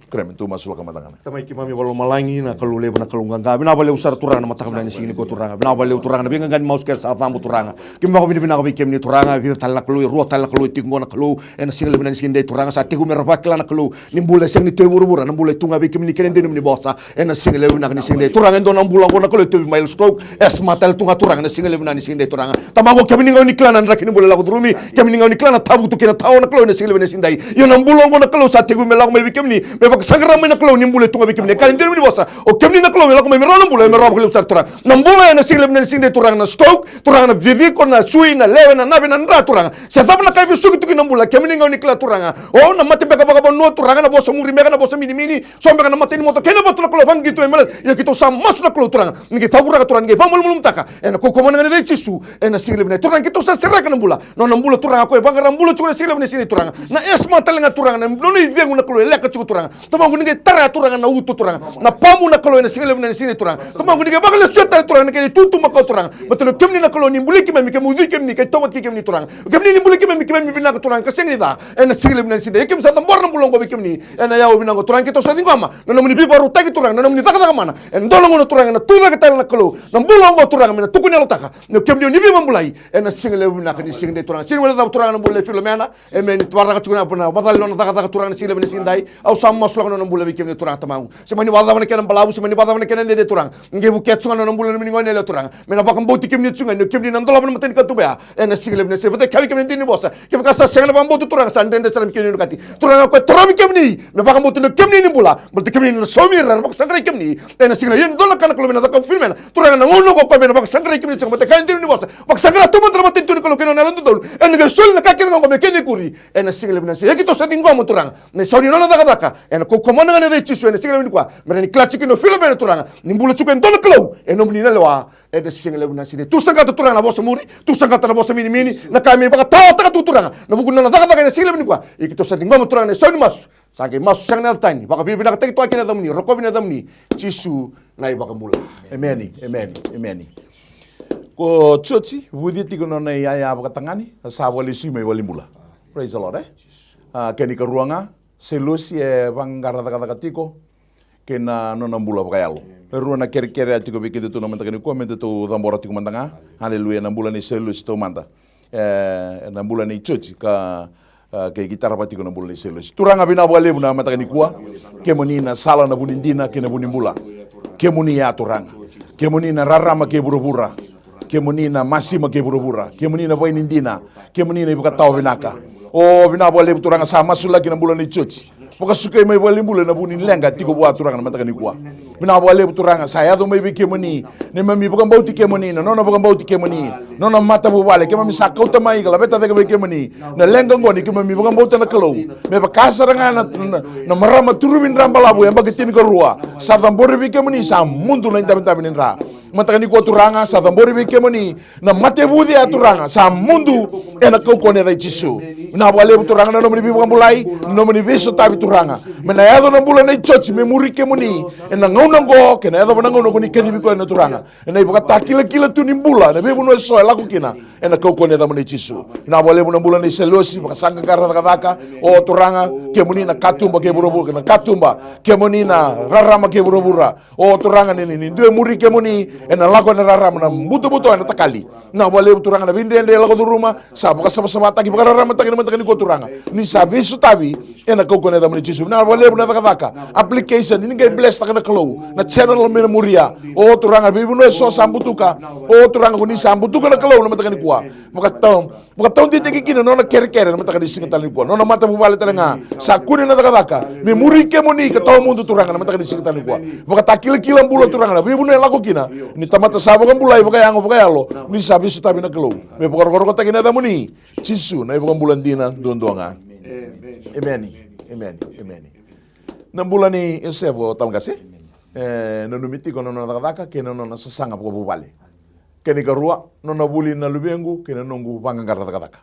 Kerea me tou masulaka mada ga. Tamai keimami vakalomalagi, na Kalou levu, na Kalou qaqa. Vinaka vakalevu sara, Turaga, na mataka vinaka ni siga nikua, Turaga. Vinaka vakalevu, Turaga, na veiqaqa ni masu kece sa cabu, Turaga. Keimami vakavinavinaka vei kemuni, Turaga. E vica tale na Kalou, e rua tale na Kalou e tiko qo, na Kalou. Ena siga levu vinaka ni siga edai, Turaga, sa tekivu me ra vakila, na Kalou, ni bula e sega ni tu e vuravura, na bula e tu ga vei kemuni kei na dina ni vosa. Ena siga levu vinaka ni siga edai, Turaga, e dua na bula qo, na Kalou, e tauvi mild stroke, asthma tale tu ga, Turaga, ena siga levu vinaka ni siga edai, Turaga. Tamaqu, kemuni ga o ni kila na draki ni bula e lako curumi, kemuni ga o ni kila na tavutu kei na tawa, na Kalou, ena siga levu vinaka ni siga edai. Io, na bula oqo, na Kalou, sa tekivu me lako mai vei kemuni, me vakasaqara mai, na Kalou, ni bula e tu ga vei kemuni, e kaya na dina ni vosa. O kemuni, na Kalou, me lako mai me rawa na bula, me rawa vakalevu sara, Turaga. Na bula ena siga levu vinaka ni siga edai, Turaga, na stroke, Turaga, na viviko, na sui, na lewe, na nave, na dra, Turaga. Se cava na ka e vesuki tu kina na bula, kemuni ga o ni kila, Turaga. O na mate beka vakavanua, Turaga, na vosa muri beka, na vosa minimini, so beka na mata ni moto kei na vatu, na Kalou, vakaqito mai baleta. Ia keitou sa masu, na Kalou, Turaga, ni qai tavuraka, Turaga, ni qai vakamalumalumutaka. Ena kaukauwa mada ga ni yaca i Jisu, ena siga levu vinaka, Turaga, keitou sa sereka na bula. Nona bula, Turaga, koya e vaqara bula tiko na siga levu vinaka ni siga edai, Turaga. Na asthma tale ga, Turaga, na nona icegu, na Kalou, e leqa tiko, Turaga. Tamaqu, ni qai tara, Turaga, na uto, Turaga, na pamu, na Kalou, ena siga levu vinaka ni siga edai, Turaga. Tamaqu, ni qai vakalesui tale, Turaga, na kena itutu makawa, Turaga. Baleta ni o kemuni, na Kalou, ni buli keimami, keimami ucui kemuni, kei toka kei kemuni, Turaga. O kemuni ni buli keimami, keimami vinaka, Turaga, ka sega ni ca. Ena siga levu vinaka ni siga edai, ia keimami sa cabora na bula oqo vei kemuni. Ena yakavi vinaka oqo, Turaga, keitou sa ciqoma na nomuni veivakarautaki, Turaga, na nomuni cakacaka mana. Ena dua na gauna, Turaga, ena tucake tale, na Kalou, na bula oqo, Turaga, me na tukuni yalotaka ni o kemuni o ni veivakabulai. Ena siga levu vinaka ni siga edai, Turaga. Sega ni guilecava, Turaga, na bula i Filimena. Emeni. Ni waraka tiko na, na macala ni nona cakacaka, Turaga, na siga levu vinaka ni siga edai. Au sa masulaka na nona bula vei kemuni, Turaga, Tamaqu. Se mani vakacava na kena balavu, se mani vakacava na kena dede, Turaga, ni qai vukea tiko ga na nona bula na nomuni gone yalewa, Turaga. Me na vakabauti kemuni tiko ga, ni o kemuni na dolava na mata ni katuba ya. Ena siga levu vinaka ni siga edai, vata e kaya vei kemuni na dina ni vosa, kevaka sa sega na vakabauta, Turaga, sa dredre sara vei kemuni na kati. Turaga, koya e torovi kemuni me vakabauta ni o kemuni ni bula. Baleta kemuni na saumi ira era vakasaqarai kemuni. Ena siga levu, ia e dua na ka, na Kalou, me na caka o Filimena, Turaga, na gauna oqo, koya me na vakasaqarai kemuni tiko ga, vata e kaya na dina ni vosa. Vakasaqara taumada na matanitu, na Kalou, kei na nona Yalo Dodonu. Ena qai soli na ka kece ga oqo me kena ikuri. Ena siga levu vinaka ni siga edai, ia keitou sa ciqoma, Turaga, na isau ni nona cakacaka. Ena kaukauwa mada ga ni yaca i Jisu, ena siga levu nikua, me rawa ni kila tiko kina o Filimena, Turaga, ni bula tiko e dua na Kalou ena nomuni na lewa. Ena siga levu vinaka ni siga edai, tou saqata, Turaga, na vosa muri, tou saqata na vosa minimini, na ka me vakataotaka tu, Turaga, na vuku ni nona cakacaka ena siga levu nikua. Ia keitou sa ciqoma, Turaga, na isau ni masu. Sa qai masu sega na yaca tani, vakavinavinakataki toka kina na yacamuni, rokovi na yacamuni, Jisu. na iVakabula. Emeni, emeni, emeni. Ko Joji, vucia tiko nona iyaya vakatagane, sa vakalesui mai valenibula. Praise the Lord, e? A, kena ikarua ga, Sailosi e vaqara cakacaka tiko kei na nona bula vakayalo. E rua na kerekere a tiko vei kedatou na mataka nikua me datou cabora tiko mada ga. Aleluya, na bula nei Sailosi taumada. E, na bula nei Joji ka, e, kei ki tarava tiko na bula nei Sailosi. Turaga, vinaka vakalevu na mataka nikua. Kemuni na sala, na vu ni dina kei na vu ni bula. Kemuni ya Turaga. Kemuni na rarama kei vuravura. Kemuni na masima kei vuravura. Kemuni na vaini dina. Kemuni na ivakatawa vinaka. O, vinaka vakalevu Turaga, sa masulaki na bula nei Joji. Vakasukai mai valenibula ena vuku ni leqa tiko vua Turaga na mataka nikua. Vinaka vakalevu Turaga, sa yaco mai vei kemuni. Neimami vakabauti kemuni, na nona vakabauti kemuni. Nona matavuvale, keimami sa kauta mai ka laveta cake vei kemuni. Na leqa oqo ni keimami vakabauta na Kalou. Me vaka sara ga na, na, na marama turuvi dra balavu, yabaki tinikarua. Sa cabori vei kemuni, sa mudu na idavedave ni dra. Mataka nikua Turaga, sa cabori vei kemuni. Na mate vuce ya Turaga, sa mudu ena kaukauwa ni yaca i Jisu. Vinaka vakalevu Turaga na nomuni veivakabulai, na nomuni veisotavi Turaga. Me na yaco na bula nei Joji, me muri kemuni. Ena gauna oqo, kei na yacova na gauna ko ni kacivi koya na Turaga. Ena ivakatakilakila tu ni bula, na veivanua eso e lako kina. Ena kaukauwa ni yacamuni Jisu. Vinaka vakalevu na bula nei Sailosi, vakasaqaqara cakacaka. O Turaga, kemuni na katuba kei vuravura, na katuba. Kemuni na rarama kei vuravura. O Turaga ni, ni, ni dua e muri kemuni, ena lako ena rarama na butobuto ena takali. Vinaka vakalevu Turaga na veidredre e lako curuma, sa vakasavasavataki vakararamataki na mataka nikua Turaga. Ni sa veisotavi, ena kaukauwa ni yacamuni Jisu. Vinaka vakalevu na cakacaka, application, ni qai bless taka na Kalou. Na channel me na muria. O Turaga, veivanua eso sa butuka. O Turaga ko ni sa butuka na Kalou na mataka nikua. Vakatau, vakataudeitaki kina na nona kerekere na mataka ni siga tale nikua. Nona matavuvale tale ga. Sa kune na cakacaka. Me muri kemuni ka tawa mudu Turaga na mataka ni siga tale nikua. Vakatakilakila bula Turaga na veivanua e lako kina. Ni tamata sa vakabulai vakayago vakayalo. Ni sa veisotavi na Kalou. Me vakarokorokotaki na yacamuni. Jisu na iVakabula dina duadua ga. Emeni. Emeni. Emeni. Na bula nei Iosefa o Talaqase. E, nanumi tiko na nona cakacaka kei na nona sasaga vakavuvale. Kena ikarua, nona vuli na luvequ kei na noqu vaqaqara cakacaka.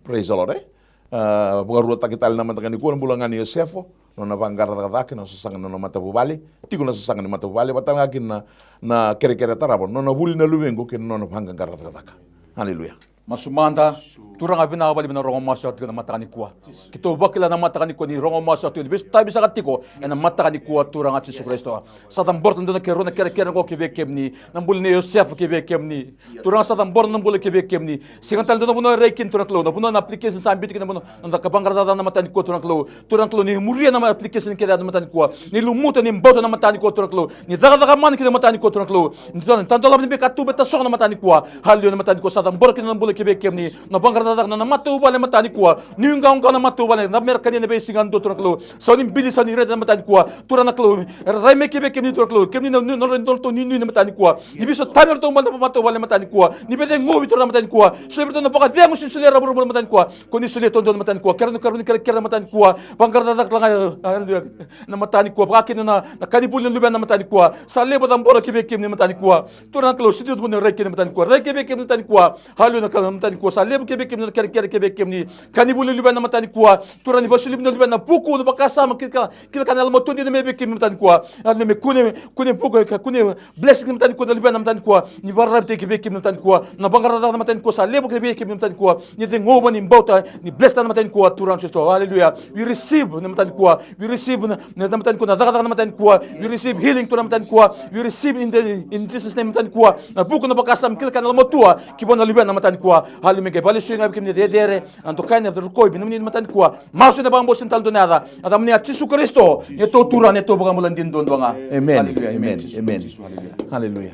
Praise the Lord, e? A, vakaruataki tale na mataka nikua na bula ga ni Iosefa, nona vaqaqara cakacaka, na sasaga na nona matavuvale, tiko na sasaga ni matavuvale, vata ga kina na, na kerekere tarava, nona vuli na luvequ kei na nona vaqaqara cakacaka. Aleluya. Masu mada. Turaga, vinaka vakalevu na rogo masu tiko na mataka nikua. Keitou vakila na mataka nikua ni rogo masu tiko ni veisotavi saka tiko ena mataka nikua Turaga Jisu Karisito. Sa cabora tu dua na kerua na kerekere oqo ki vei kemuni. Na bula nei Iosefa ki vei kemuni. Turaga sa cabora na bula ki vei kemuni. Sega tale dua na vanua e rai kina Turaga Kalou. Na vanua na application sa biuta kina na vanua. Na noda ka vaqara cakacaka na mataka nikua Turaga Kalou. Turaga Kalou ni muria na application kece na mataka nikua. Ni lumuta ni bauta na mataka nikua Turaga Kalou. Ni cakacaka mana kina na mataka nikua Turaga Kalou. Ni tadolavi ni veika tu me tasogo na mataka nikua. Haleluya na mataka nikua sa cabora kina na bula ki vei kemuni. Na vaqara cakacaka na matavuvale na mataka nikua. Ni uqauqau na matavuvale na mera kania na veisiga dua Turaga Kalou. Sa ni bili sa ni rede na mataka nikua. Turaga na Kalou. Rai me ki vei kemuni Turaga Kalou. Kemuni na nodra nuinui na mataka nikua. Ni veisotavi na ratou bale na matavuvale na mataka nikua. Ni veiceguvi Turaga na mataka nikua. Solia vei ratou na vakacegu sega ni solia rawa vuravura na mataka nikua. Ko ni solia taudua na mataka nikua. Kera na karua ni kerekere na mataka nikua. Vaqara cakacaka tale ga, aleluya. Na mataka nikua. Vaka kina na, na ka ni vuli na luvena na mataka nikua. Sa levu cabora ki vei kemuni na mataka nikua. Turaga na Kalou, sa dua na rai kina na mataka nikua. Rai ki vei kemuni na mataka nikua. Haleluya na ka na mataka nikua. Sa levu ki vei kemuni na kerekere ki vei kemuni. Ka ni vuli na luvena na mataka nikua. Turaga ni vakasolia na luvena na vuku, na vakasama, kila ka, kila ka na yalomatua dina mai vei kemuni na mataka nikua. Aleluya me kune, kune vuku, kune blessing na mataka nikua, na luvena na mataka nikua. Ni vakararavitaki vei kemuni na mataka nikua. Na vaqara cakacaka na mataka nikua sa levu ki vei kemuni na mataka nikua. Ni ceguva ni bauta, ni bless na mataka nikua, Turaga Jisu. Haleluya. We receive na mataka nikua. We receive na, na mataka nikua, na cakacaka na mataka nikua. We receive healing Turaga na mataka nikua. We receive in the, in Jesus name mataka nikua. Na vuku na vakasama kila ka na yalomatua ki vua na luvena na mataka nikua. Haleluya me qai vakalesui ga vei kemuni na cecere. Na dokai na rokovi, na nomuni mataka nikua. Masu ena vakabauti tale dua na yaca. Yacamuni ya Jisu Karisito. Ni tou Turaga, ni tou Vakabula dina duadua ga. Amen. Haleluya, amen. Amen. Jisu, amen. Jisu, haleluya. Haleluya.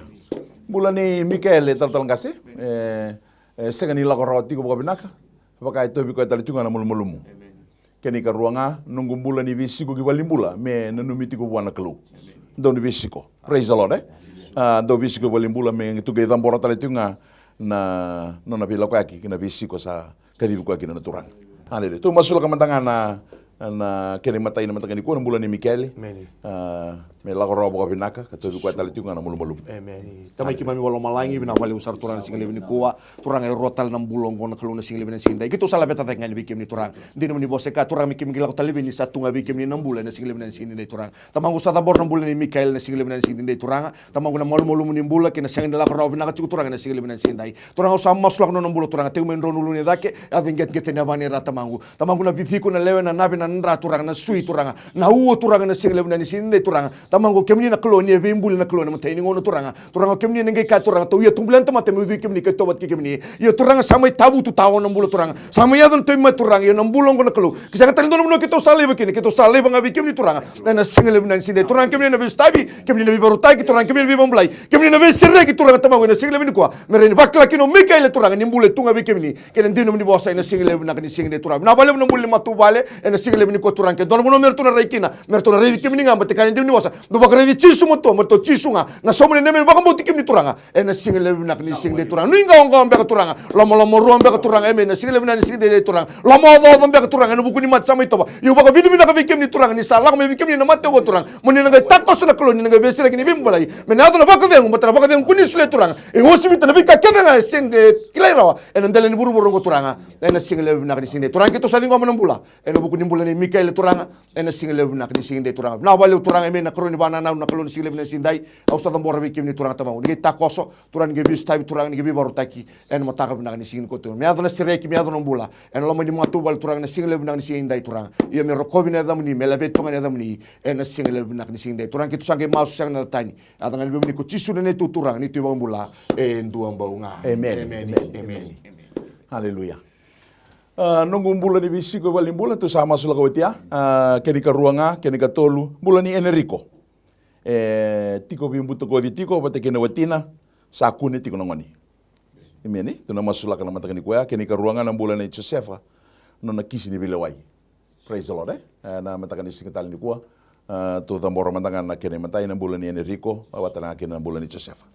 Bula nei Mikaele Talatala Qase. E, e sega ni lako rawa tiko vakavinaka. Vaka e tauvi koya tale tiko ga na malumalumu. Amen. Kena ikarua ga, noqu bula ni veisiko ki valenibula, me nanumi tiko vua na Kalou. Dau ni veisiko. Praise the Lord, e? A, dau veisiko ki valenibula, me tu qai cabora tale tiko ga na nona veilakoyaki ki na veisiko sa kacivi koya kina na Turaga. Aleluya. Tou masulaka mada ga na, na kena imatai na mataka nikua, na bula ni Mikaele. Amen. A, me lako rawa vakavinaka ka tauvi koya tale tiko ga na malumalumu. Emeni. Tamai keimami vakalomalagi, vinaka vakalevu sara Turaga na siga levu nikua. Turaga, e rua tale na bula oqo na Kalou na siga levu na siga edai. Keitou sa laveta cake ga yani vei kemuni Turaga. Dina nomuni vosa e kaya Turaga me keimami lako tale vei ni sa tu ga vei kemuni na bula ena siga levu na siga edai Turaga. Tamaqu, sa cabora na bula nei Mikaela ena siga levu na siga edai Turaga. Tamaqu, na malumalumu ni bula kei na sega ni lako rawa vinaka tiko Turaga ena siga levu na siga edai. Turaga, au sa masulaka na nona bula Turaga, tekivu mai drau na uluna i cake, yaco i qeteqete ni yavana i ra Tamaqu. Tamaqu, na viciko, na lewe, na nave, na dra Turaga, na sui Turaga, na ua Turaga ena siga levu na siga edai Turaga. Tamaqu, kemuni na Kalou ni a veibuli, na Kalou ena imatai ni gauna Turaga. Turaga, o kemuni na qai kaya Turaga, tou ia tu bula na tamata me ucui kemuni, keitou vata kei kemuni. Io Turaga, sa mai tavutu tawa na bula Turaga. Sa mai yaco na tauvimate Turaga, io na bula oqo na Kalou. Ke sega tale dua na vanua keitou sa laiva kina, keitou sa laiva ga vei kemuni Turaga. Ena siga levu na siga edai Turaga, kemuni na veisotavi, kemuni na veivakarautaki Turaga, kemuni na veivakabulai, kemuni na veisereki Turaga Tamaqu ena siga levu nikua. Me rawa ni vakila kina o Mikaela Turaga ni bula e tu ga vei kemuni. Kei na dina nomuni vosa ena siga levu vinaka ni siga edai Turaga. Vinaka vakalevu na bula ni matavuvale ena siga levu nikua Turaga. Ke dua na vanua me ratou na rai kina, me ratou na raici kemuni ga, baleta kaya na dina ni vosa, dou vakaraici Jisu matua, baleta o Jisu ga na sauma ni neimami vakabauti kemuni Turaga. Ena siga levu vinaka ni siga edai Turaga. Nuiqawaqawa beka Turaga, lomalomarua beka Turaga, emeni, na siga levu vinaka ni siga edai Turaga. Lomaocaoca beka Turaga ena vuku ni mate sa mai tovo. Io, vakavinavinaka vei kemuni Turaga ni sa lako mai vei kemuni na mate oqo Turaga. Mo ni na qai takoso na Kalou, ni na qai veisereki, ni veivakabulai. Me na yaco na vakacegu, baleta na vakacegu ko ni solia Turaga e uasivita na veika kece ga e sega ni kilai rawa ena dela ni vuravura oqo Turaga. Ena siga levu vinaka ni siga edai Turaga, keitou sa ciqoma na bula ena vuku ni bula nei Mikaela Turaga. Ena siga levu vinaka ni siga edai Turaga. Vinaka vakalevu Turaga, emeni, na Kalou ni vakanananu, na Kalou na siga levu na siga edai. Au sa cabora vei kemuni Turaga Tamaqu, ni qai takoso Turaga, ni qai veisotavi Turaga, ni qai veivakarautaki ena mataka vinaka ni siga nikua Turaga. Me yaco na sereki, me yaco na bula ena loma ni matavuvale Turaga, na siga levu vinaka ni siga edai Turaga. Ia me rokovi na yacamuni, me laveti toka na yacamuni ena siga levu vinaka ni siga edai Turaga. Keitou sa qai masu, sega na yaca tani, yaca ga ni vei kemuni ko Jisu na neitou Turaga, neitou iVakabula e dua bau ga. Emeni. Emeni. Emeni. Aleluya. A, noqu bula ni veisiko i valenibula, tou sa masulaka oti ya. A, kena ikarua ga, kena ikatolu, bula nei Eneriko. E tiko veibutakoci tiko vata kei na watina, sa kune tiko na gone. Emeni. Tou na masulaka na mataka nikua ya, kena ikarua ga na bula nei Josefa, nona kisi ni veilewai. Praise the Lord, e? E, na mataka ni siga tale nikua, a, tou cabora mada ga na kena imatai na bula nei Eneriko, vata ga kei na bula nei Josefa.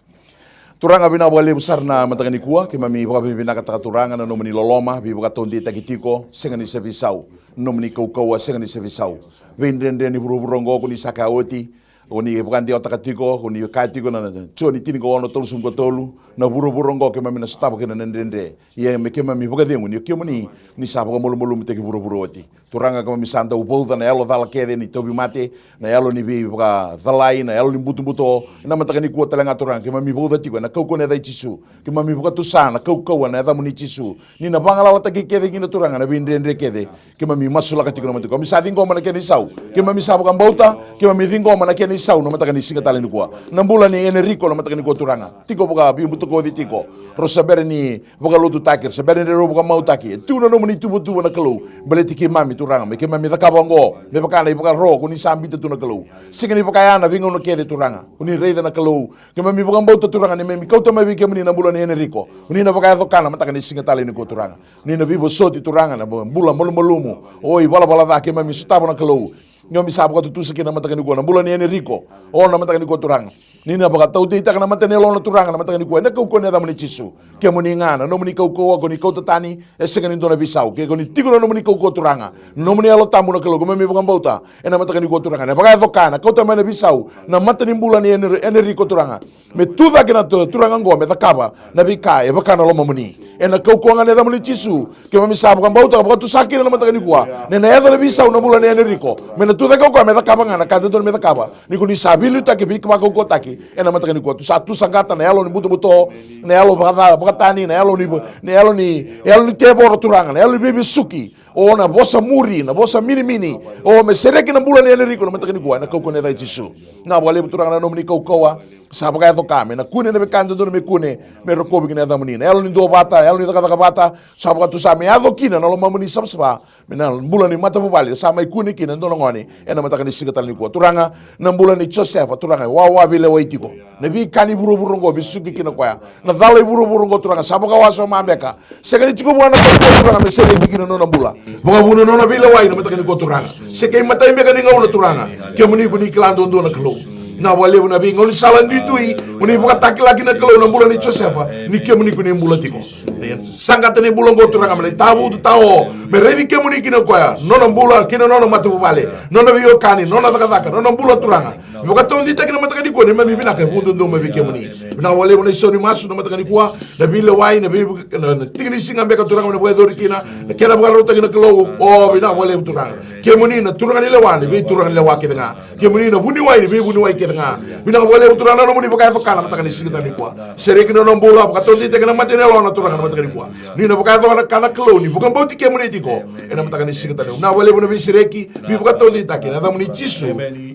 Turaga, vinaka vakalevu sara na mataka nikua, keimami vakavinavinakataka Turaga na nomuni loloma, veivakataudeitaki tiko, sega ni sa veisau, nomuni kaukauwa, sega ni sa veisau. Veidredre ni vuravura oqo ko ni sa kaya oti, ko ni vakadewataka tiko, ko ni kaya tiko na Joni tinikaono, tolusagavulu ka tolu, na vuravura oqo keimami na sotava kina na dredre. Ia me keimami vakacegu ni o kemuni ni sa vakamalumalumutaki vuravura oti. Turaga, keimami sa dau vauca na yalo cala kece ni tauvimate, na yalo ni veivakacalai, na yalo ni butobuto. Ena mataka nikua tale ga Turaga, keimami vauca tiko ena kaukauwa ni yaca i Jisu. Keimami vakatusa na kaukauwa na yacamuni Jisu, ni na vagalalataki kece kina Turaga na veidredre kece. Keimami masulaka tiko na mataka. Keimami sa ciqoma na kena isau. Keimami sa vakabauta, keimami ciqoma na kena isau na mataka ni siga tale nikua. Na bula nei Eneriko na mataka nikua Turaga, tiko vakaveibutakoci tiko. Rau sa bera ni vakalotutaki, rau sa bera ni rau vakamautaki. E tu na nomuni tuvatuva na Kalou. Baleti keimami Turaga, me keimami cakava oqo me vaka na ivakaro ko ni sa biuta tu na Kalou. Sega ni vaka ya na veigauna kece Turaga, ko ni raica na Kalou. Keimami vakabauta Turaga ni keimami kauta mai vei kemuni na bula nei Eneriko, ko ni na vakayaco ka na mataka ni siga tale nikua Turaga. Ni na veivosoti Turaga na bula malumalumu, o ivalavala ca keimami sotava na Kalou. Keimami sa vakatutusa kina na mataka nikua na bula nei Eneriko, o na mataka nikua Turaga. Ni na vakataudeitaka na mata ni yalona Turaga na mataka nikua ena kaukauwa ni yacamuni Jisu. Kemuni ga na nomuni kaukauwa ko ni kauta tani, e sega ni dua na veisau. Ke ko ni tiko na nomuni kaukauwa Turaga, na nomuni Yalo Tabu na Kalou, keimami vakabauta ena mataka nikua Turaga, na vakayaco ka na kauta mai na veisau na mata ni bula nei Ener-, Eneriko Turaga. Me tucake na tu-, turaga oqo me cakava na veika e vaka na lomamuni. Ena kaukauwa ga ni yacamuni Jisu, keimami sa vakabauta ka vakatusa kina na mataka nikua, ni na yaco na veisau na bula nei Eneriko. Me na tucake o koya me cakava ga na ka dodonu me cakava, ni ko ni sa veiliutaki, veivakaukauwataki. Ena mataka nikua tou sa tusaqata na yalo ni butobuto, na yalo vakaca-, vakatani, na yalo ni, na yalo ni, yalo ni tevoro Turaga, na yalo ni veivesuki. O na vosa muri, na vosa minimini. O me sereki na bula nei Eneriko na mataka nikua ena kaukauwa ni yaca i Jisu. Na vakalevu Turaga na nomuni kaukauwa. Sa vakayaco ka me na kune na veika dodonu me kune, me rokovi kina na yacamuni. Na yalo ni duavata, yalo ni cakacaka vata, sa vakatusa me yaco kina na lomamuni savasava. Me na bula ni matavuvale sa mai kune kina e dua na gone ena mataka ni siga tale nikua Turaga. Na bula nei Josefa Turaga, e wawa veilewai tiko. Na veika ni vuravura oqo vesuki kina o koya. Na cala i vuravura oqo Turaga sa vakawasoma beka. Sega ni tiko vua na kaukauwa Turaga me sereki kina na nona bula. Vakavuna na nona veilewai na mataka nikua Turaga. Se kei matai beka ni gauna Turaga, kemuni ko ni kila duadua na Kalou. Vinaka vakalevu na veigaunisala duidui mo ni vakatakilaki na Kalou na bula nei Josefa, ni kemuni ko ni bula tiko. Ni saqata ni bula oqo Turaga me lai tavutu tao, me raici kemuni kina o koya, nona bula kei na nona matavuvale, nona veiwekani, nona cakacaka, nona bula Turaga. Me vakataudeitaki na mataka nikua, neimami vinaka e vududu mai vei kemuni. Vinaka vakalevu na isau ni masu na mataka nikua, na veilewai, na vei, na, na tiki ni siga beka Turaga me na vakayacori kina na kena vakarautaki na Kalou. O, vinaka vakalevu Turaga. Kemuni na Turaga ni lewa ni veituraga ni lewa kece ga. Kemuni na vuniwai ni veivuniwai kece ga. Vinaka vakalevu Turaga na nomuni vakayaco ka na mataka ni siga tale nikua. Sereki na nona bula, vakataudeitaki na mata ni yalona Turaga na mataka nikua. Ni na vakayaco na ka na Kalou ni vakabauti kemuni tiko ena mataka ni siga tale. Vinaka vakalevu na veisereki, veivakataudeitaki ena yacamuni Jisu,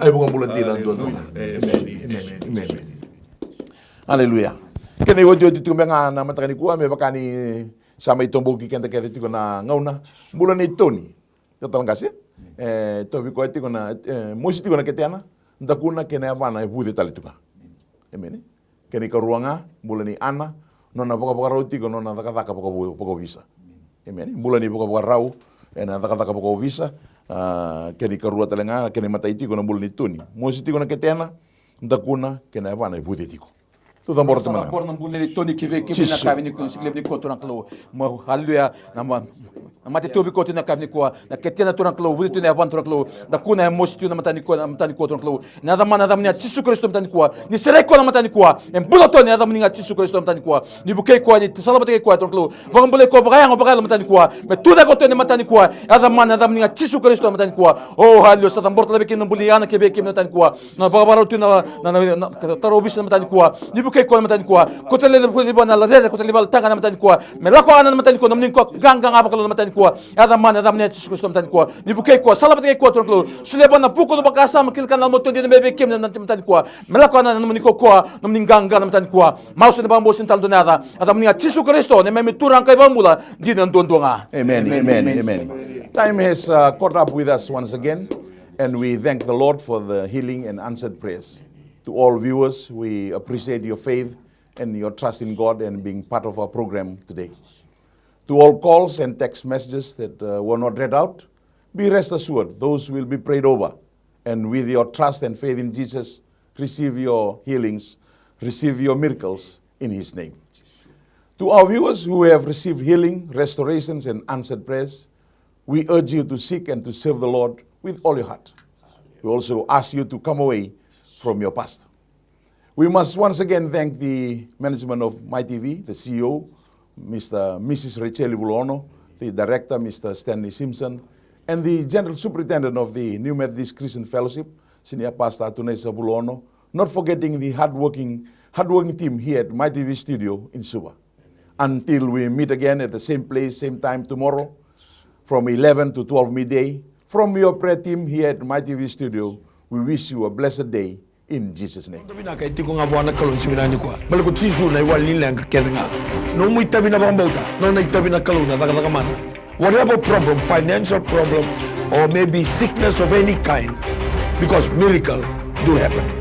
a iVakabula dina duadua. Amen. Amen. Amen. Aleluya. Kena iotioti tiko me ga na mataka nikua, me vaka ni sa mai toboki keda kece tiko na gauna. Bula nei Toni. Talatala qase. E, tauvi koya tiko na, e, mosi tiko na ketena, dakuna kei na yavana e vuce tale tu ga. Emeni. Kena ikarua ga, bula nei Ana, nona vakavakarau tiko, nona cakacaka vakavu-, vakaovisa. Emeni. Bula ni vakavakarau ena cakacaka vakaovisa. A, kena ikarua tale ga, kena imatai tiko na bula nei Toni. Mosi tiko na ketena, dakuna kei na yavana e vuce tiko. Tou cabora tu mada ga. Cabora na bula nei Toni ki vei kemuni na yakavi nikua, na siga levu nikua Turaga Kalou. Mo, aleluya. Na ma-, na mate tauvi koya tu na yakavi nikua. Na ketena Turaga Kalou, vuce tu na yavana Turaga Kalou. Dakuna e mosi tu na mataka nikua, na mataka nikua Turaga Kalou. Ena yaca mana, yacamuni ga Jisu Karisito na mataka nikua. Ni sereki koya na mataka nikua. E bula tu ena yacamuni ga Jisu Karisito na mataka nikua. Ni vukei koya, ni salavata kei koya Turaga Kalou. Vakabulai koya vakayago vakayalo na mataka nikua. Me tucake tu ena mataka nikua. Yaca mana, yacamuni ga Jisu Karisito na mataka nikua. O, aleluya, sa cabora tale vei kemuni na bula nei Ana ki vei kemuni na mataka nikua. Na vakavakarau tu na, na, na, na, na, ka, taro ovisa na mataka nikua. Ni vukei koya na mataka nikua. Kauta tale, kauta tale vua na rere, kauta tale vua na taga na mataka nikua. Me lako Ana na mataka nikua, nomuni koya qaqa ga vakalou na mataka nikua. Yaca mana, yacamuni ga Jisu Karisito na mataka nikua. Ni vukei koya, salavata kei koya Turaga Kalou. Solia vua na vuku, na vakasama, kila ka na lomatuataki ni mai vei kemuni na mataka nikua. Me lako Ana na nomuni koya, nomuni qaqa na mataka nikua. Masu ena vakabauta sega ni tale dua na yaca. Yacamuni ga Jisu Karisito, neimami Turaga ka iVakabula dina duadua ga. Amen, amen, amen. Time has, uh, caught up with us once again, and we thank the Lord for the healing and answered prayers. To all viewers, we appreciate your faith and your trust in God and being part of our program today. To all calls and text messages that, uh, were not read out, be rest assured, those will be prayed over. And with your trust and faith in Jesus, receive your healings, receive your miracles in His name. To our viewers who have received healing, restorations, and answered prayers, we urge you to seek and to serve the Lord with all your heart. We also ask you to come away from your past. We must once again thank the management of My T V, the C E O, Mister, Missus Rachel Vulaono, the director, Mister Stanley Simpson, and the general superintendent of the New Methodist Christian Fellowship, Senior Pastor Atunesa Vulaono, not forgetting the hardworking, hardworking team here at My T V studio in Suva. Until we meet again at the same place, same time tomorrow, from eleven to twelve midday, from your prayer team here at My T V studio, we wish you a blessed day in Jesus' name. Vinaka e tiko ga vua na Kalou ni siga vinaka nikua. Baleta ko Jisu na iwali ni leqa kece ga. Nomu itavi na vakabauta, nona itavi na Kalou na cakacaka mana. Whatever problem, financial problem, or maybe sickness of any kind, because miracle do happen.